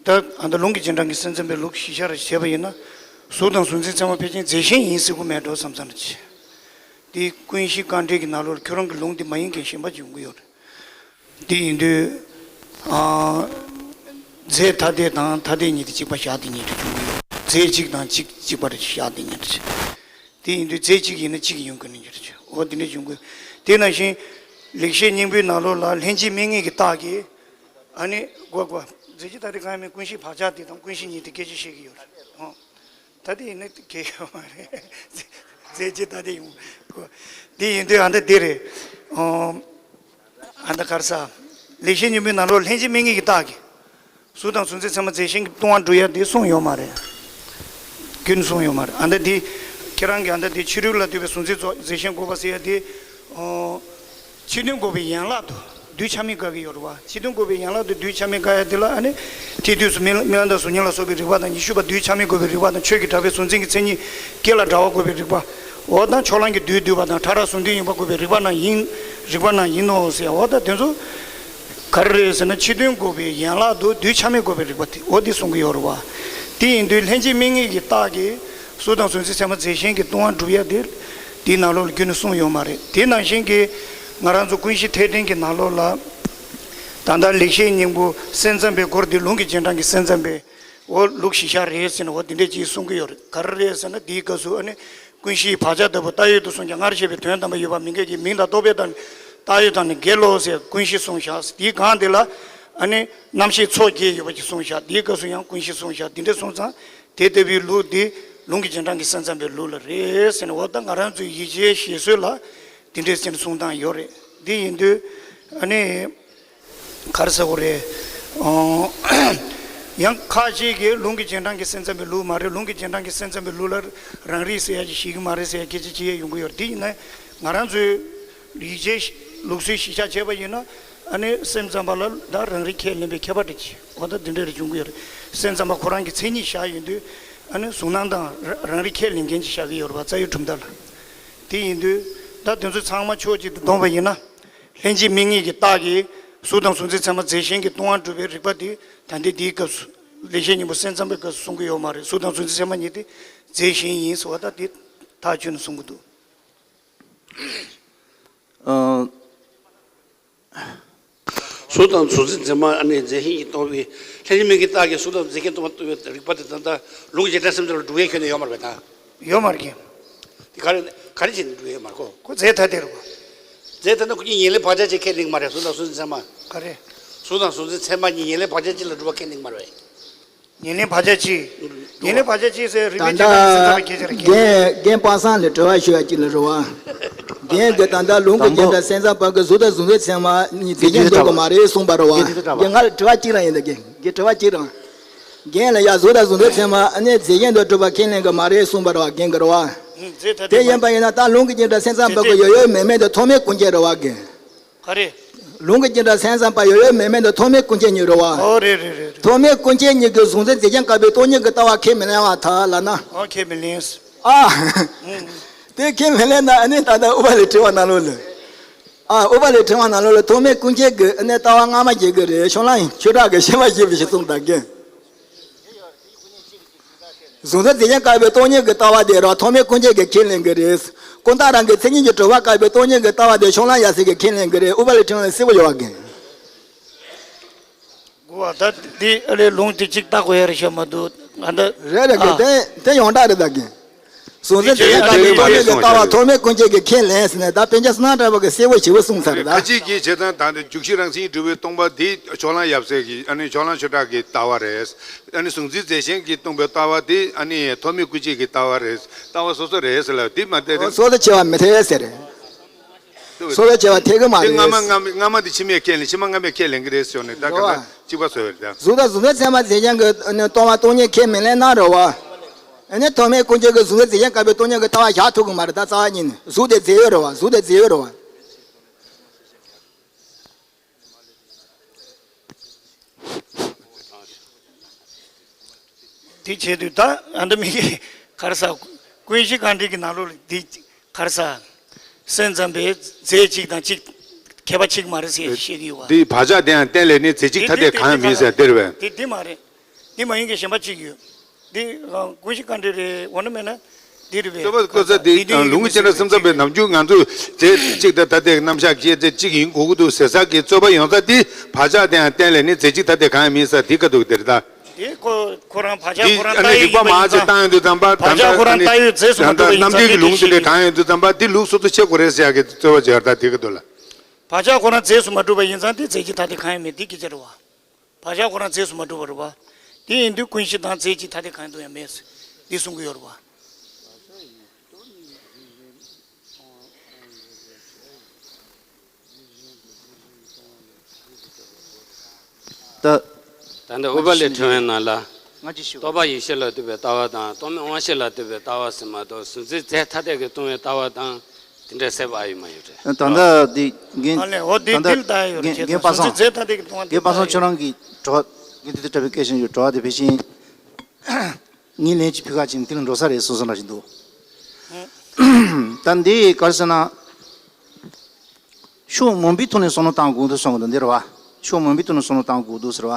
ད་ཨ་ད་ལུང་གི་རྗེས་འབྲང་གི་སེམས་ཙམ་པའི་ལུགས་གཞི་ཆ་ར་བྱས་པ་ཡིན་ན། གཟུགས་དང་གཟུགས་མཛེས་ཚད་མ་ཕལ་ཆེར་རྫས་གཞན་ཡིན་ཟེར་དགོས་མེད་འགྲོ་བསམ་ཙམ་རེད། དེ་ཀུན་གཞི་རྟ་དྲེལ་གྱི་ནང་ལོགས་ལ་ཁྱོད་རང་གི་ལུང་དེ་མ་ཡིན་མཁན་གཞན་པ་ཅིག་ཡོང་གི་ཡོད་རེད། དེ་ཡིན་དུས། ཨ། རྫས་ཐ་དད་དང་ཐ་དད་ཉིད་དུ་གཅིག་པ་བཞག་དེ་ཉིད་དུ་འབྱུང་གི་ཡོད། རྫས་གཅིག་དང་གཅིག་གཅིག་པ་རེ་བཞག་དེ་ཉིད་དུ་བྱེད། དེ་ཡིན་དུས་རྫས་གཅིག་ཡིན་ན་གཅིག་ཡོང་གི་ནི་འགྱུར་ཆེ། འོ་དེ་འདྲ་འབྱུང་དགོས། དེ་ནང་བཞིན། ལེགས་བཤད་སྙིང་པོའི་ནང་ལོགས་ལ་ལྷན་ཅིག་དམིགས་ངེས་ཀྱི་རྟགས་ཀྱིས། ཨ་ནི། གོ་གོ་རྫས་གཅིག་ཐ་དད་གང་ཡང་མེད། ཀུན་གཞི་བག་ཆགས་དེ་དང་ཀུན་གཞི་ཉིད་དེ་སྐད་ཆ་བཤད་ཀྱི་ཡོད་རེད། ཨོ། ད་དེ་ཡིན་ན་གལ་ཡོད་མ་རེད། རྫས་གཅིག་ཐ་དད་ཡོང་གོ། དེ་ཡིན་དུས་ཨ་ད་དེ་རེད། ཨོ། ཨ་ད་ག་རེ་ཟ། ལེགས་བཤད་སྙིང་པོའི་ནང་ལོགས་ལྷན་ཅིག་དམིགས་ངེས་ཀྱི་རྟགས་ཀྱིས། གཟུགས་དང་གཟུགས་མཛེས་ཚད་མ་རྫས་གཞན་གྱིས་སྟོང་བར་སྒྲུབ་ཡ་དེ་གསུངས་ཡོད་མ་རེད། ཁྱོན་གསུངས་ཡོད་མ་རེད། ཨ་ད་དེ། ཁྱེད་རང་གིས་ཨ་ད་དེ་ཕྱི་རོལ་ལ་ལྟོས་པའི་གཟུགས་མཛེས་རྫས་གཞན་འགོག་པ་ཟེར་ཡ་དེ། ཨོ། ཕྱི་དོན་འགོག་པའི་ཡན་ལག་ཏུ་རྡུལ་ཆ་མེད་དགག་གི་ཡོད་རེད་བ། ཕྱི་དོན་འགོག་པའི་ཡན་ལག་ཏུ་རྡུལ་ཆ་མེད་དགག་ཡ་དེ་ལ་ཨ་ནི། དེ་དུས་སུ་རྨི་རྨི་ལམ་དང་གཟུགས་བརྙན་ལ་སོགས་པའི་རིགས་པ་དང་ཉི་ཤུ་པ་རྡུལ་ཆ་མེད་འགོག་པའི་རིགས་པ་དང་ཆོས་ཀྱི་གྲགས་པའི་གཟུང་འཛིན་གྱི་མཚན་ཉིད་སྐྱེ་ལ་འདྲ་བ་འགོག་པའི་རིགས་པ། འོ་ད་ཕྱོགས་གླང་གི་རྡུལ་བསྡུས་པ་དང་ཕྲ་རགས་གཟུང་རྡུལ་ཡིན་པ་འགོག་པའི་རིགས་པ་རྣམས་ཡིན། རིགས་པ་རྣམས་ཡིན་ནོ་ཟེར། འོ་ད་དེ་ཚོ། ག་རེ་རེད་ཟེར་ན་ཕྱི་དོན་འགོག་པའི་ཡན་ལག་ཏུ་རྡུལ་ཆ་མེད་འགོག་པའི་རིགས་པ་དེ་འོ་དེ་གསུང་གི་ཡོད་རེད་བ། དེ་ཡིན་དུས་ལྷན་ཅིག་དམིགས་ངེས་ཀྱི་རྟགས་ཀྱིས་གཟུགས་དང་གཟུགས་མཛེས་ཚད་མ་རྫས་གཞན་གྱིས་སྟོང་བར་སྒྲུབ་ཡ་དེ། དེའི་ནང་ལོགས་ལ་ཁྱོན་ནས་གསུངས་ཡོད་མ་རེད། དེ་ནང་བཞིན་གྱི་ང་རང་ཚོ་ཀུན་གཞི་ཐེག་ཆེན་གྱི་ནང་ལོགས་ལ། ད་ལྟ་ལེགས་བཤད་སྙིང་པོ་སེམས་ཙམ་པའི་སྐོར་དེ་ལུང་གི་རྗེས་འབྲང་གི་སེམས་ཙམ་པའི། འོ་ལུགས་གཞི་བཞག་རེད་ཟེར་ནས་འོ་དེ་འདྲས་ཅིག་གསུང་གི་ཡོད་རེད། ག་རེ་རེད་ཟེར་ན་དེའི་སྐབས་སུ་ཨ་ནི་ཀུན་གཞིའི་བག་ཆགས་ལྟ་བུ་བཏགས་ཡོད་དུ་གསུངས་ཀྱང་སྔར་བཤད་པའི་དོན་དམ་པར་ཡོད་པ་མི་འགལ་གྱི་མིང་དང་རྟོག་པས་བཏགས་ནས་བཏགས་ཡོད་དང་ནི་འགལ་ལོ་ཟེར་ཀུན་གཞི་གསུངས་བཞག་དེའི་སྒང་དེ་ལ་ཨ་ནི་རྣམ་ཤེས་ཚོགས་བརྒྱད་ཡོད་པ་ཅིག་གསུངས་བཞག་དེའི་སྐབས་སུ་ཡང་ཀུན་གཞི་གསུངས་བཞག་དེ་འདྲས་སོང་ཙང་དེ་ལྟ་བུའི་ལུགས་འདི་ལུང་གི་རྗེས་འབྲང་གི་སེམས་ཙམ་པའི་ལུགས་ལ་རེད་ཟེར་ནས་འོ་ད་ང་རང་ཚོའི་ཡིག་ཆའི་བཞེད་སྲོལ་ལ་དེ་འདྲས་ཟེར་ནས་གསུང་སྟངས་ཡོད་རེད། འདི་ཡིན་དུས་ཨ་ནི། ག་རེ་ཟེར་དགོས་རེད། ཨོ། ཡང་ཁ་ཅིག་གིས་ལུང་གི་རྗེས་འབྲང་གི་སེམས་ཙམ་པའི་ལུགས་མ་རེད། ལུང་གི་རྗེས་འབྲང་གི་སེམས་ཙམ་པའི་ལུགས་ལ་རང་རིག་ཟེར་ཡ་ཅིག་ཞིག་གི་མ་རེད་ཟེར་ཡ་སྐད་ཆ་ཅིག་ཡང་ཡོང་གི་ཡོད་རེད། འདི་ཡིན་ན་ང་རང་ཚོའི་ཡིག་ཆའི་ལུགས་སྲོལ་གཞི་བཞག་བྱས་པ་ཡིན་ན་ཨ་ནི་སེམས་ཙམ་པ་ལ་ད་རང་རིག་ཁས་ལེན་པའི་ཁྱད་པར་འདྲ་ཅིག་གོ་ད་འདི་འདྲ་རེ་བྱུང་གི་ཡོད་རེད། སེམས་ཙམ་པ་ཁོ་རང་གི་མཚན་ཉིད་བཞག་ཡོད་དུས་ཨ་ནི་གཟུང་རྣམ་དང་རང་རང་རིག་ཁས་ལེན་མཁན་ཅིག་བཞག་གི་ཡོད་རེད་པ། རྩ་བའི་གྲུབ་མཐའ་ལ། དེ་ཡིན་དུས་ད་དེ་ཚོ་ཚང་མ་ཕྱོགས་གཅིག་ཏུ་བསྡོམས་པ་ཡིན་ན། ལྷན་ཅིག་དམིགས་ངེས་ཀྱི་རྟགས་ཀྱིས་གཟུགས་དང་གཟུགས་འཛིན་ཚད་མ་རྫས་གཞན་གྱིས་སྟོང་པར་སྒྲུབ་པའི་རིགས་པ་དེ་ད་ལྟའི་འདིའི་སྐབས་སུ་ལེགས་བཤད་སྙིང་པོ་སེམས་ཙམ་པའི་སྐབས་སུ་གསུང་གི་ཡོད་མ་རེད། གཟུགས་དང་གཟུགས་འཛིན་ཚད་མ་གཉིས་དེ་རྫས་གཞན་ཡིན་ཟེར་བ་ད་དེ་ཐག་ཆོད་ནས་གསུང་གི་འདུག་ཨ། གཟུགས་དང་གཟུགས་འཛིན་ཚད་མ་ཨ་ནི་རྫས་གཞན་གྱིས་སྟོང་པའི་ལྷན་ཅིག་དམིགས་ངེས་ཀྱི་རྟགས་ཀྱིས་གཟུགས་དང་རྫས་གཞན་སྟོང་པར་སྒྲུབ་པའི་རིགས་པ་དེ་ད་ལྟ་ལུང་གི་རྗེས་འབྲང་སེམས་ཙམ་ལ་སྒྲུབ་ཡས་ཁྱོན་ནས་ཡོད་མ་རེད་པས་ད། ཡོད་མ་རེད་ཀྱི། དེ་ག་རེ་ག་རེ་བྱས་ནས་སྒྲུབ་ཡས་མ་རེད་གོ། ཁོ་རྫས་ཐ་དད་རེད་གོ། རྫས་ཐ་དད་ཁོ་གཉིས་ཉེར་ལེན་བག་ཆགས་ཅན་ཁས་ལེན་གྱི་མ་རེད། གཟུགས་དང་གཟུགས་འཛིན་ཚད་མ། ག་རེ། གཟུགས་དང་གཟུགས་འཛིན་ཚད་མ་གཉིས་ཉེར་ལེན་བག་ཆགས་ཅན་ལ་སྒྲུབ་པ་ཁས་ལེན་གྱི་མ་རེད། ཉེར་ལེན་བག་ཆགས་ཅན། ཉེར་ལེན་བག་ཆགས་ཅན་ཟེར་རིགས་པའི་ད་རྗེས་འབྲང་གི་སེམས་ཙམ་པ་སྐད་ཆ་རེད་ཀྱི། རྒན་རྒན་པ་སངས་ལ་དྲི་བ་ཞུ་ཡ་གཅིག་ལ་རེད་བ། རྒན་གྱིས་ད་ལྟ་ལུང་གི་རྗེས་འབྲང་སེམས་ཙམ་པ་གི་གཟུགས་དང་གཟུགས་འཛིན་ཚད་མ་གཉིས་རྫས་གཞན་དུ་གྲགས་པ་མ་རེད་གསུངས་པ་རེད་བ། རྒན་དེ་ཚོ་གྲགས་པ། རྒན་ང་ལ་དྲི་བ་གཅིག་རང་ཡིན་ད་རྒན། རྒན་དྲི་བ་གཅིག་རང་། རྒན་ལ་ཡ་གཟུགས་དང་གཟུགས་འཛིན་ཚད་མ་ཨ་ནི་རྫས་གཞན་དུ་གྲུབ་པ་ཁས་ལེན་གྱི་མ་རེད་གསུངས་པ་རེད་བ་རྒན་གྱིས་རེད་བ། ཨུམ། རྫས་ཐ་དད་དེ་ཡིན་པ་ཡིན་ན་ད་ལུང་གི་རྗེས་འབྲང་སེམས་ཙམ་པ་གི་ཡོད་ཡོད་མེད་མེད་དུ་ཐོགས་མེད་ཀུན་བྱེད་རེད་བ་རྒན། ག་རེ། ལུང་གི་རྗེས་འབྲང་སེམས་ཙམ་པ་ཡོད་ཡོད་མེད་མེད་དུ་ཐོགས་མེད་ཀུན་བྱེད་གཉིས་རེད་བ། ཨོ་རེད་རེད་རེད་རེད། ཐོགས་མེད་ཀུན་བྱེད་གཉིས་ཀྱི་གཟུགས་འཛིན་རྫས་གཞན་བཀག་པའི་སྟོང་ཉིད་ཀྱི་ལྟ་བ་ཁས་མི་ལེན་པར་ཐལ་ལབ་ན། ཨོ་ཁས་མི་ལེན། ཨ། ཨུམ། དེ་ཁས་མི་ལེན་ན་ཨ་ནི་ད་ལྟ་ཨུ་པ་ལའི་དྲི་བ་ནང་ལོགས་ལ། ཨ་ཨུ་པ་ལའི་དྲི་བ་ནང་ལོགས་ལ་ཐོགས་མེད་ཀུན་བྱེད་ཀྱི་ཨ་ནི་ལྟ་བ་སྔ་མ་བྱེད་ཀྱི་རེད། ཕྱོགས་གླང་ཆོས་གྲགས་ཀྱིས་ཤེས་པ་ཞེས་པའི་ཞིག་གསུངས་དང་རྒན། གཟུགས་འཛིན་རྫས་གཞན་བཀག་པའི་སྟོང་ཉིད་ཀྱི་ལྟ་བ་དེ་རང་ཐོགས་མེད་ཀུན་བྱེད་ཀྱིས་ཁས་ལེན་གྱི་རེད། ཀུན་བརྟགས་རང་གི་མཚན་ཉིད་ཀྱིས་གྲུབ་པ་བཀག་པའི་སྟོང་ཉིད་ཀྱི་ལྟ་བ་དེ་ཕྱོགས་གླང་ཡབ་སྲས་ཀྱིས་ཁས་ལེན་གྱི་རེད། ཨུ་པ་ལའི་དྲི་བ་ལ་གསལ་པོ་ཡོད་པ་རྒན། གོ་བ་ད་འདི་ཨ་ལས་ལུང་དེ་གཅིག་བརྟག་དགོས་ཡ་རེད་ཤག་མ་གཏོགས་ང་ད། རེད་རེད་རྒན། ཨ། དེ་དེ་ཡོངས་གྲགས་རེད་ད་རྒན། གཟུགས་འཛིན་རྫས་གཞན་བཀག་པའི་སྟོང་ཉིད་ཀྱི་ལྟ་བ་ཐོགས་མེད་ཀུན་བྱེད་ཀྱིས་ཁས་ལེན་ཟེར་ནས་ད་སྤུན་ཀྱག་བསོད་ནམས་གྲགས་པ་གིས་གསལ་པོ་ཞེ་པོ་གསུངས་ཚར་རེད་ད། ཁ་ཅིག་གིས་བྱས་ཙང་ད་ནི་འཇུག་གཞི་རང་མཚན་གྱིས་གྲུབ་པའི་སྟོང་པ་འདི་ཕྱོགས་གླང་ཡབ་སྲས་ཀྱི་ཨ་ནི་ཕྱོགས་གླང་ཆོས་གྲགས་ཀྱི་ལྟ་བ་རེད། ཨ་ནི་གཟུགས་འཛིན་རྫས་གཞན་གྱིས་སྟོང་པའི་ལྟ་བ་འདི་ཨ་ནི་ཐོགས་མེད་ཀུན་བྱེད་ཀྱི་ལྟ་བ་རེད། ལྟ་བ་སོ་སོ་རེད་ཟེར་ལ་འདི་མ་བལྟས་ཨོ་ན། སོ་སོ་བྱས་པ་མི་འཐད་ཟེར་རེད། སོ་སོ་བྱས་པ་འཐད་གི་མ་རེད། སྔ་མ་སྔ་མ་སྔ་མ་དེ་ཕྱི་མས་ཁས་ལེན། ཕྱི་མ་སྔ་མས་ཁས་ལེན་གི་རེད་ཟེར་ནས་ད་ག་ད་གཅིག་པ་བཟོས་རེད་ད། གཟུགས་དང་གཟུགས་འཛིན་ཚད་མ་རྫས་གཞན་གྱི་ནི་སྟོང་པ་སྟོང་ཉིད་ཁས་མི་ལེན་ན་རེད་བ། ཨ་ནི་ཐོགས་མེད་ཀུན་བྱེད་ཀྱི་གཟུགས་འཛིན་རྫས་གཞན་བཀག་པའི་སྟོང་ཉིད་ཀྱི་ལྟ་བ་བཞག་ཐུབ་གི་མ་རེད་ད། རྩ་བ་ཉིད་ནས་གཟུགས་དེ་རྫས་ཡོད་རེད་བ། གཟུགས་དེ་རྫས་ཡོད་རེད་བ། དེ་བྱེད་དུས་ད་ཨ་འདྲ་མི་གི་ག་རེ་ཟ། ཀུན་གཞི་རྐང་འགྲེལ་གྱི་ནང་ལོགས་ལ་འདི་ག་རེ་ཟ། སེམས་ཙམ་པས་རྫས་གཅིག་དང་གཅིག་ཁྱད་པར་ཕྱེ་གི་མ་རེད་ཟེར་བཤད་ཀྱི་ཡོད་པ། འདི་བག་ཆགས་དེའང་རྟེན་ལས་ནི་རྫས་གཅིག་ཐ་དད་གང་ཡང་མིན་ཟེར་དེ་རེད་པས། དེ་འདི་མ་རེད། འདི་མ་ཡིན་གྱི་གཞན་པ་གཅིག་ཡོད། འདི་ཀུན་གཞི་རྐང་འགྲེལ་རེད། འོ་ན་མེད་ན་འདི་རེད་པས། རྩོད་པ་ཀུན་ས་འདི་ལུང་གི་རྗེས་འབྲང་སེམས་ཙམ་པས་ནམ་རྒྱུན་ང་ཚོས་རྫས་གཅིག་དང་ཐ་དད་རྣམ་གཞག་བཤད་ཚེ་གཅིག་ཡིན་དགོས་ཀྱི་འདུག་ཟེར་ས་གི་རྩོད་པ་ཡོང་ས་དེ་བག་ཆགས་དེའང་རྟེན་ལས་ནི་རྫས་གཅིག་ཐ་དད་གང་ཡང་མིན་ཟེར་དེ་ཁ་ཐུག་དེ་རེད་ད། དེ་ཁོ་ཁོ་རང་བག་ཆགས་འདི་ཁོ་རང་ཨ་ནི་རིགས་པ་མང་ཆེ་བཏང་ཡོང་དུས་ཙམ་པ་ད་ལྟ་ཨ་ནི་ད་ལྟ་རྣམ་འགྲེལ་གྱི་ལུང་དེ་འདྲ་དྲངས་ཡོང་དུས་ཙམ་པ་འདི་ལུགས་སོ་སོ་ཕྱེ་དགོས་རེད་ཟེར་ཡག་གི་རྩོད་པ་བྱས་ད་དེ་ག་འདུག་ལ། བག་ཆགས་ཁོ་རང་རྫས་སུ་མ་གྲུབ་པ་ཡིན་ཙང་དེ་རྫས་གཅིག་ཐ་དད་གང་ཡང་མེད་འདི་སྐད་ཆ་རེད་བ། བག་ཆགས་ཁོ་རང་རྫས་སུ་མ་གྲུབ་པ་རེད་བ། དེ་ཡིན་དུས་ཀུན་གཞི་དང་རྫས་གཅིག་ཐ་དད་གང་ཡང་དུ་ཡང་མེད་འདི་གསུང་གི་ཡོད་རེད་བ། ད། ད་ལྟ་ཨུ་པ་ལའི་ཕྲེང་བའི་ནང་ལ། ང་ཅི་ཞུ། རྟོག་པ་ཡེ་ཤེས་ལ་ལྟོས་པའི་ལྟ་བ་དང་རྟོག་མེད་དབང་ཤེས་ལ་ལྟོས་པའི་ལྟ་བ་ཟེར་མ་གཏོགས་གཟུགས་འཛིན་རྫས་ཐ་དད་ཀྱིས་སྟོང་བའི་ལྟ་བ་དང་དེ་འདྲ་ཟེར་བ་ཨ་ཡོད་མ་ཡོད་རེད། ད་ལྟ་འདི་རྒན། ཨ་ལས་འོ་དེ་ད་ལྟ་དེ་ལ་ལྟ་ཡ་ཡོད་རེད། རྒན་རྒན་པ་སངས། གཟུགས་འཛིན་རྫས་ཐ་དད་ཀྱིས་སྟོང་བ་དེ་རྒན་པ་སངས་ལྟ་ཡ་ཡོད། ཁྱོད་རང་གི་དྲི་བ་རྒན་དེ་དུས་དྲི་བའི་སྐད་ཆ་ཡོད། དྲི་བ་དེ་ཕལ་ཆེར། ངས་ལན་གཅིག་ཕུལ་ཁ་ཅིག་དེ་ལ་འགྲོ་ས་རེད་གསུངས་སོང་ལ་ཞིག་འདུག་ད་འདི་ག་རེ་ཟེར་ན། ཕྱོགས་མང་པོའི་ཐོག་ནས་བསམ་བློ་བཏང་དགོས་འདུག་གསུང་གི་འདུག་འདི་རེད་བ། ཕྱོགས་མང་པོའི་ཐོག་ནས་བསམ་བློ་བཏང་དགོས་འདུག་ཟེར་བ།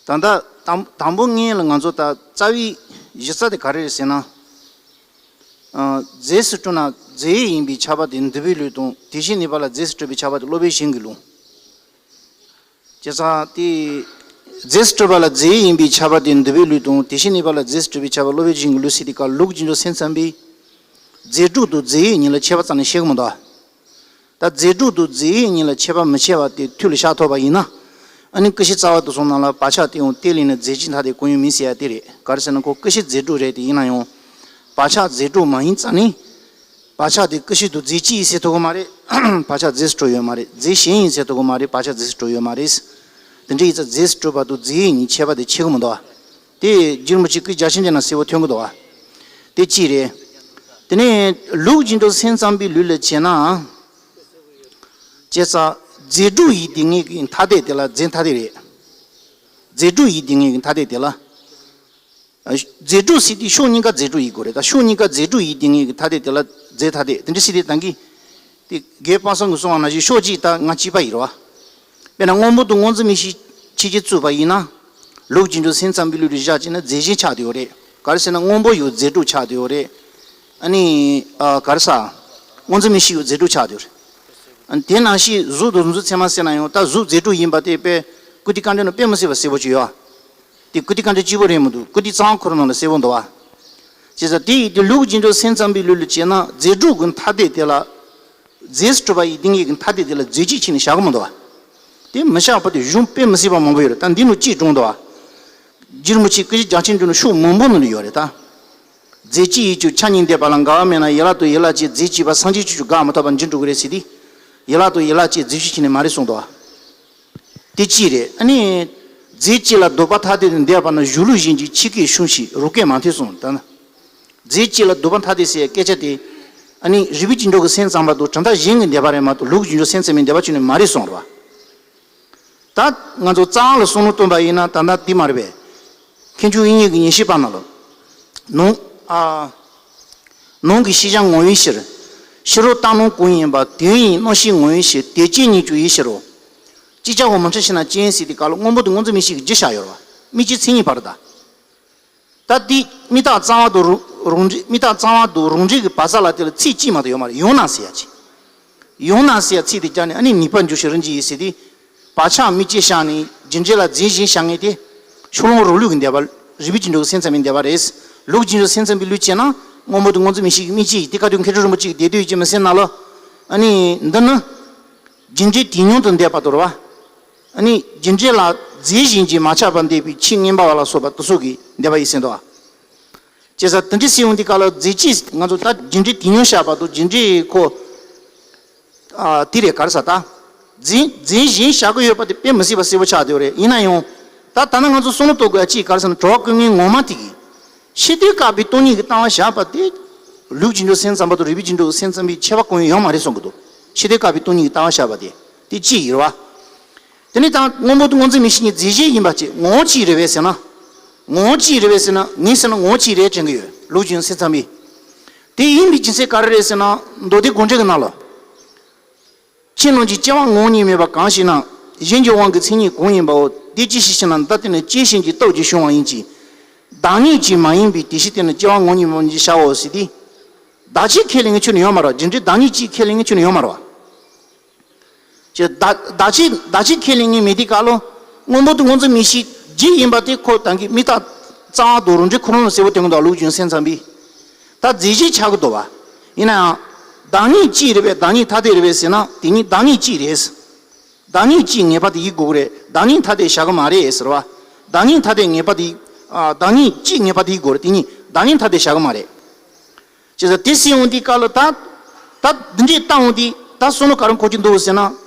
ད་ལྟ་དང་དང་པོ་ངས་ལ་ང་ཚོ་ད་རྩ་བའི་གཞི་རྩ་དེ་ག་རེ་རེད་ཟེར་ན། ཨ། རྫས་སུ་གྲུབ་ན་རྫས་ཡིན་པའི་ཁྱབ་པ་དེ་འདུལ་བའི་ལུགས་དང་དེ་བཞིན་གནས་པ་ལ་རྫས་སུ་གྲུབ་པའི་ཁྱབ་པ་དེ་སློབ་དཔོན་ཞིང་གི་ལུགས། བྱས་ཙང་དེ་ རྫས་སུ་གྲུབ་པ་ལ་རྫས་ཡོད་ཡིན་པའི་ཁྱབ་པ་དེ་འདུལ་བའི་ལུགས་དང་། དེ་བཞིན་གནས་པ་ལ་རྫས་སུ་གྲུབ་པའི་ཁྱབ་པ་སློབ་དཔོན་ཆོས་དབྱིངས་ཀྱི་ལུགས་ཟེར་དུས་སྐབས་ལུགས་ཀྱི་འགྲོ་སེམས་ཙམ་པས་རྫས་སྒྲོ་དང་རྫས་ཡོད་གཉིས་ལ་ཁྱད་པར་རྩ་ནས་ཕྱེ་གི་མི་འདུག། ད་རྫས་སྒྲོ་དང་རྫས་ཡོད་གཉིས་ལ་ཁྱད་པར་མི་ཕྱེ་བ་དེ་ཐུགས་ལ་བཞག་ཐུབ་པ་ཡིན་ན། ཨ་ནི་ཀུ་ཤའི་རྩ་བ་དེ་ཚོ་ནང་ལ་བག་ཆགས་དེ་ཡང་གཏན་ལ་ཕབ་ནས་རྫས་གཅིག་མཐའ་དེ་གང་ཡང་མིན་ཟེར་ཡ་དེ་རེད། ག་རེ་ཟེར་ན་ཁོ་ཀུ་ཤའི་རྫས་སྒྲོ་རེད་དེ། ཡིན་ན་ཡང་བག་ཆགས་རྫས་སྒྲོ་མ་ཡིན་རྩ་ནས། བག་ཆགས་དེ་ཀུ་ཤ་དང་རྫས་གཅིག་ཡིན་ཟེར་ཐུབ་ཀྱི་མ་རེད། བག་ཆགས་རྫས་སུ་གྲུབ་ཡོད་མ་རེད། རྫས་གཞན་ཡིན་ཟེར་ཐུབ་ཀྱི་མ་རེད། བག་ཆགས་རྫས་སུ་གྲུབ་ཡོད་མ་རེད། དེ་འདྲ་ཡིན་ཙང་རྫས་སུ་གྲུབ་པ་དང་རྫས་ཡོད་གཉིས་ཁྱད་པར་དེ་ཕྱེ་གི་མི་འདུག་བ། དེ་རྒྱུད་རིན་པོ་ཆེ་སྐུ་རྒྱ་ཆེན་འདི་ན་གསལ་པོ་ཐོན་གི་འདུག་བ། དེ་གཅིག་རེད། དེ་ནས་ལུགས་ཀྱི་འགྲོ་སེམས་ཙམ་པའི་ལུགས་ལ་བྱས་ན། བྱས་ཙང་རྫས་སྒྲོ་ཡིན་དེ་ངེས་ཀྱི་ཐ་དད་དེ་ལ་རྫས་ཐ་དད་རེད། རྫས་སྒྲོ་ཡིན་དེ་ངེས་ཀྱི་ཐ་དད་དེ་ལ། རྫས་སྒྲོ་ཟེར་དུས་ཕྱོགས་གཉིས་ཀ་རྫས་སྒྲོ་ཡིན་དགོས་རེད། ད་ཕྱོགས་གཉིས་ཀ་རྫས་སྒྲོ་ཡིན་དེ་ངེས་ཀྱི་ཐ་དད་དེ་ལ་རྫས་ཐ་དད་དེ་འདྲ་ཟེར་དུས་ད་གིན་དེ་རྒན་པ་སངས་ཀྱིས་གསུངས་པ་ནང་བཞིན་ཕྱོགས་གཅིག་ད་ང་གཅིག་པ་ཡིན་རེད་བ། དཔེར་ན་སྔོན་པོ་དང་སྔོ་འཛིན་མིག་ཤེས་ཕྱེད་ཀྱིས་གཙོས་པ་ཡིན་ན། ལུགས་ཀྱི་འགྲོ་སེམས་ཙམ་པའི་ལུགས་ལ་བཞག་བྱས་ན་རྫས་གཞན་ཆགས་བསྡད་ཡོད་རེད། ག་རེ་ཟེར་ན་སྔོན་པོ་ཡང་རྫས་སྒྲོ་ཆགས་བསྡད་ཡོད་རེད། ཨ་ནི། ཨ། ག་རེ་ཟ། སྔོ་འཛིན་མིག་ཤེས་ཡང་རྫས་སྒྲོ་ཆགས་བསྡད་ཡོད་རེད། ཨ་ནི་དེ་ནང་བཞིན་གཟུགས་དང་གཟུགས་འཛིན་ཚད་མ་ཟེར་ན་ཡང་ད་གཟུགས་རྫས་སྒྲོ་ཡིན་པ་དེ་དཔེ་ཀུ་ཏི་ཀ་འགྲེལ་ནང་དཔེ་མི་སྲིད་པ་གསལ་པོ་ཅིག་ཡོད། དེ་ཀུ་ཏི་ཀ་འགྲེལ་གཅིག་པོ་རེད་མི་འདུག། ཀུ་ཏི་རྩ་བ་ཁོ་རང་ནང་ལ་གསལ་པོ་འདུག་བ། བྱས་ཙང་དེ་ཡི་དེ་ལུགས་ཀྱི་འགྲོ་སེམས་ཙམ་པའི་ལུགས་ལ་བྱས་ན་རྫས་སྒྲོ་གི་ཐ་དད་དེ་ལ། རྫས་སུ་གྲུབ་པ་ཡི་ཏིང་ངེ་གི་ཐ་དད་དེ་ལ་རྫས་གཅིག་ཕྱེ་ནས་བཞག་གི་མི་འདུག་བ། དེ་མི་བཞག་པ་དེ་གཞུང་དཔེ་མི་སྲིད་པ་མང་པོ་ཡོད་རེད། ད་འདི་ནང་གཅིག་བྱུང་འདུག་བ། རྒྱུད་རིན་པོ་ཆེ་སྐུ་བཞི་རྒྱ་ཆེན་འདི་ནང་ཕྱོགས་མང་པོ་ནང་ལ་ཡོད་རེད་ད། རྫས་གཅིག་ཡིན་ཀྱང་ཆ་གཉིས་འདས་པ་ལ་འགལ་བ་མེད་ན་ཡན་ལག་དང་ཡན་ལག་གཅིག་རྫས་གཅིག་པ་སངས་རྒྱས་ཆོས་ཀྱང་འགལ་མི་ཐོབ་པར་འགྱུར་འགྲོ་གི་རེད་ཟེར་ཏེ། ཡན་ལག་དང་ཡན་ལག་གཅིག་རྫས་གཅིག་ཕྱེ་ནས་མ་རེད་གསུངས་འདུག་བ། དེ་གཅིག་རེད། ཨ་ནི། རྫས་གཅིག་ལ་ལྡོག་པ་ཐ་དད་དུ་འདས་པ་ན་གཞུང་ལུགས་གཞན་གྱི་ཕྱེད་སྐད་ཤོང་ཞིང་རོ་སྐད་མ་ཐོས་གསུངས། ད་ན། རྫས་གཅིག་ལ་ལྡོག་པ་ཐ་དད་ཟེར་སྐད་ཆ་དེ། ཨ་ནི་རིགས་པའི་རྒྱུད་འགྲོ་གི་སེམས་ཙམ་པ་དང་གྲུབ་མཐའ་གཞན་གྱི་འདས་པ་རེད་མ་གཏོགས་ལུགས་ཀྱི་འགྲོ་སེམས་ཙམ་པའི་འདས་པ་ཅིག་ནི་མ་རེད་གསུངས་རེད་བ། ད་ང་ཚོ་རྩ་བ་ལ་བསམ་བློ་བཏོན་པ་ཡིན་ན་ད་ལྟ་འདི་མ་རེད་པས། མཁན་ཆུང་དབྱིག་གཉེན་གྱི་ཉན་བཤད་པ་ན་ལ། ནང་། ཨ། ནང་གི་ཤེས་བྱ་ངོ་བོའི་ཕྱིར། ཕྱི་རོལ་རྟགས་སྣང་གང་ཡིན་པ་དོན་ཡིན་རྣམ་ཤེས་ངོ་བོའི་ཕྱིར་དེ་རྐྱེན་གཉིས་ཀྱང་ཡིད་ཕྱིར་རོ། ཅིག་ཅར་བ་མི་འཕྲད་ཕྱིར་ན་རྐྱེན་ཟེར་དུས་སྐབས་ལ་སྔོན་པོ་དང་སྔོ་འཛིན་མིག་ཤེས་ཀྱི་རྒྱུ་བཞག་ཡོད་རེད་བ། མིག་ཤེས་མཚན་ཉིད་བར་དུ་ད། ད་འདི་མིག་རྟགས་རྩ་བ་དང་རུང་རུང་འབྲས། མིག་རྟགས་རྩ་བ་དང་རུང་འབྲས་ཀྱི་བར་མཚམས་ལ་དེ་ལ་ཚིག་གཅིག་མ་གཏོགས་ཡོད་མ་རེད། ཡང་ན་ཟེར་ཡ་ཅིག། ཡང་ན་ཟེར་ཡ་ཚིག་དེ་བརྒྱབ་ནས་ཨ་ནི་ནུས་པ་འཇོག་ཤིག་རིན་ཆེན་ཡིན་ཟེར་ཏེ། བག་ཆགས་མིག་ཅན་བཞག་ནས་རྒྱུ་འབྲས་ལ་རྫས་གཞན་བཞག་མཁན་དེ། ཕྱོགས་ལྷུང་རོ་ལུས་ཀྱི་འདས་པ། རིགས་པའི་རྒྱུད་འགྲོ་གི་སེམས་ཙམ་པའི་འདས་པ་རེད། ལུགས་ཀྱི་འགྲོ་སེམས་ཙམ་པའི་ལུགས་བྱས་ན་སྔོན་པོ་དང་སྔོ་འཛིན་མིག་ཤེས་ཀྱི་མིག་ཅན་ཡིན། དེ་ག་དུས་མཁས་གྲུབ་རིན་པོ་ཆེ་གིས་དེ་ལྟོས་ཀྱི་མི་སེམས་ན་ལོ། ཨ་ནི་འདི་ནི། རྒྱུ་འབྲས་དུས་མྱོང་དུ་འདས་པ་དོར་བ། ཨ་ནི་རྒྱུ་འབྲས་ལ་རྫས་གཞན་གྱིས་མ་ཆགས་པར་འདས་པའི་ཆོས་མངོན་པ་བ་ལ་སོགས་པ་དེ་ཚོ་གི་འདས་པ་ཡིན་ཟེར་འདུག་བ། བྱས་ཙང་དེ་འདྲ་ཟེར་ཡོང་དུས་སྐབས་ལ་རྫས་གཅིག་ང་ཚོ་ད་རྒྱུ་འབྲས་དུས་མྱོང་བཞག་པ་དང་རྒྱུ་འབྲས་ཁོ། ཨ། དེ་རེད་ག་རེ་ཟ་ད། རྫས་རྫས་གཞན་བཞག་གི་ཡོད་པ་དེ་དཔེ་མི་སྲིད་པ་གསལ་པོ་ཆགས་བསྡད་ཡོད་རེད། ཡིན་ན་ཡང་། ད་ད་ནི་ང་ཚོ་བསམ་བློ་གཏོང་དགོས་ཡ་གཅིག་ག་རེ་ཟེར་ན་གྲོགས་ཀུན་ངའི་ངོ་མ་དེ་གིས། ཕྱི་དོན་བཀག་པའི་སྟོང་ཉིད་ཀྱི་ལྟ་བ་བཞག་པ་དེ། ལུགས་ཀྱི་འགྲོ་སེམས་ཙམ་པ་དང་རིགས་པའི་རྒྱུད་འགྲོ་སེམས་ཙམ་པའི་ཁྱད་པར་གང་ཡང་ཡོད་མ་རེད་གསུང་གི་འདུག། ཕྱི་དོན་བཀག་པའི་སྟོང་ཉིད་ཀྱི་ལྟ་བ་བཞག་པ་དེ། དེ་གཅིག་ཡིན་རེད་བ། དེ་ནས་ད་སྔོན་པོ་དང་སྔོ་འཛིན་མིག་ཤེས་གཉིས་རྫས་གཞན་ཡིན་པ་ཅིག་ངོ་བོ་གཅིག་རེད་པས་ཟེར་ན། ངོ་བོ་གཅིག་རེད་པས་ཟེར་ན་ངས་ཟེར་ན་ངོ་བོ་གཅིག་རེད་དྲན་གི་ཡོད། ལུགས་ཀྱི་འགྲོ་སེམས་ཙམ་པས། དེ་ཡིན་པའི་རྒྱུ་མཚན་ག་རེ་རེད་ཟེར་ན་མདོ་སྡེ་དགོངས་འགྲེལ་གྱི་ནང་ལ། ཁྱེད་རྣམས་ཀྱི་སྐྱེ་བ་ངོ་བོ་ཉིད་མེད་པ་གང་ཞེ་ན། གཞན་གྱི་དབང་གིས་མཚན་ཉིད་གང་ཡིན་པའོ། དེ་ཅི་ཞིག་ཞེ་ན། བདག་དེ་ནི་སྐྱེ་ཞིང་གི་སྟོབས་ཀྱིས་བྱུང་བ་ཡིན་གྱི། བདག་ཉིད་ཀྱིས་མ་ཡིན་པའི་དེ་ཕྱིར་དེ་ནི་སྐྱེ་བ་ངོ་བོ་ཉིད་མེད་པ་ཞེས་བྱའོ་ཟེར་ཏེ། བདག་གཅིག་ཁས་ལེན་མཁན་ཁྱོན་ནས་ཡོད་མ་རེད། རྒྱུ་འབྲས་བདག་ཉིད་གཅིག་ཁས་ལེན་མཁན་ཁྱོན་ནས་ཡོད་མ་རེད་བ། ཅེས་བདག་བདག་གཅིག་བདག་གཅིག་ཁས་ལེན་མཁན་མེད་དུས་སྐབས་ལ། སྔོན་པོ་དང་སྔོ་འཛིན་མིག་ཤེས་རྒྱུ་ཡིན་པ་དེ་ཁོ་ད་གིན་མིག་རྟགས་རྩ་བ་དང་རུང་འབྲས་ཁོ་རང་ལ་གསལ་པོ་སྟོན་གྱི་འདུག། ལུགས་ཀྱི་འགྲོ་སེམས་ཙམ་པས། ད་རྫས་གཞན་ཆགས་ཀྱི་འདུག་བ། ཡིན་ནའང་། བདག་ཉིད་གཅིག་རེད་པས་བདག་ཉིད་ཐ་དད་རེད་པས་ཟེར་ན་དེ་ཉིད་བདག་ཉིད་གཅིག་རེད། བདག་ཉིད་གཅིག་ངེས་པ་དེ་ཡིན་དགོས་ཀྱི་རེད། བདག་ཉིད་ཐ་དད་བཞག་གི་མ་རེད་ཟེར་བ། བདག་ཉིད་ཐ་དད་ངེས་པ་དེ། ཨ། བདག་ཉིད་གཅིག་ངེས་པ་དེ་ཡིན་དགོས་རེད། དེ་ཉིད་བདག་ཉིད་ཐ་དད་བཞག་གི་མ་རེད། བྱས་ཙང་དེ་ཟེར་ཡོང་དུས་སྐབས་ལ་ད། ད་འདི་འདྲས་བཏང་ཡོང་དུས་ད་བསམ་བློ་ག་རེ་འཁོར་གྱི་འདུག་ཟེར་ན།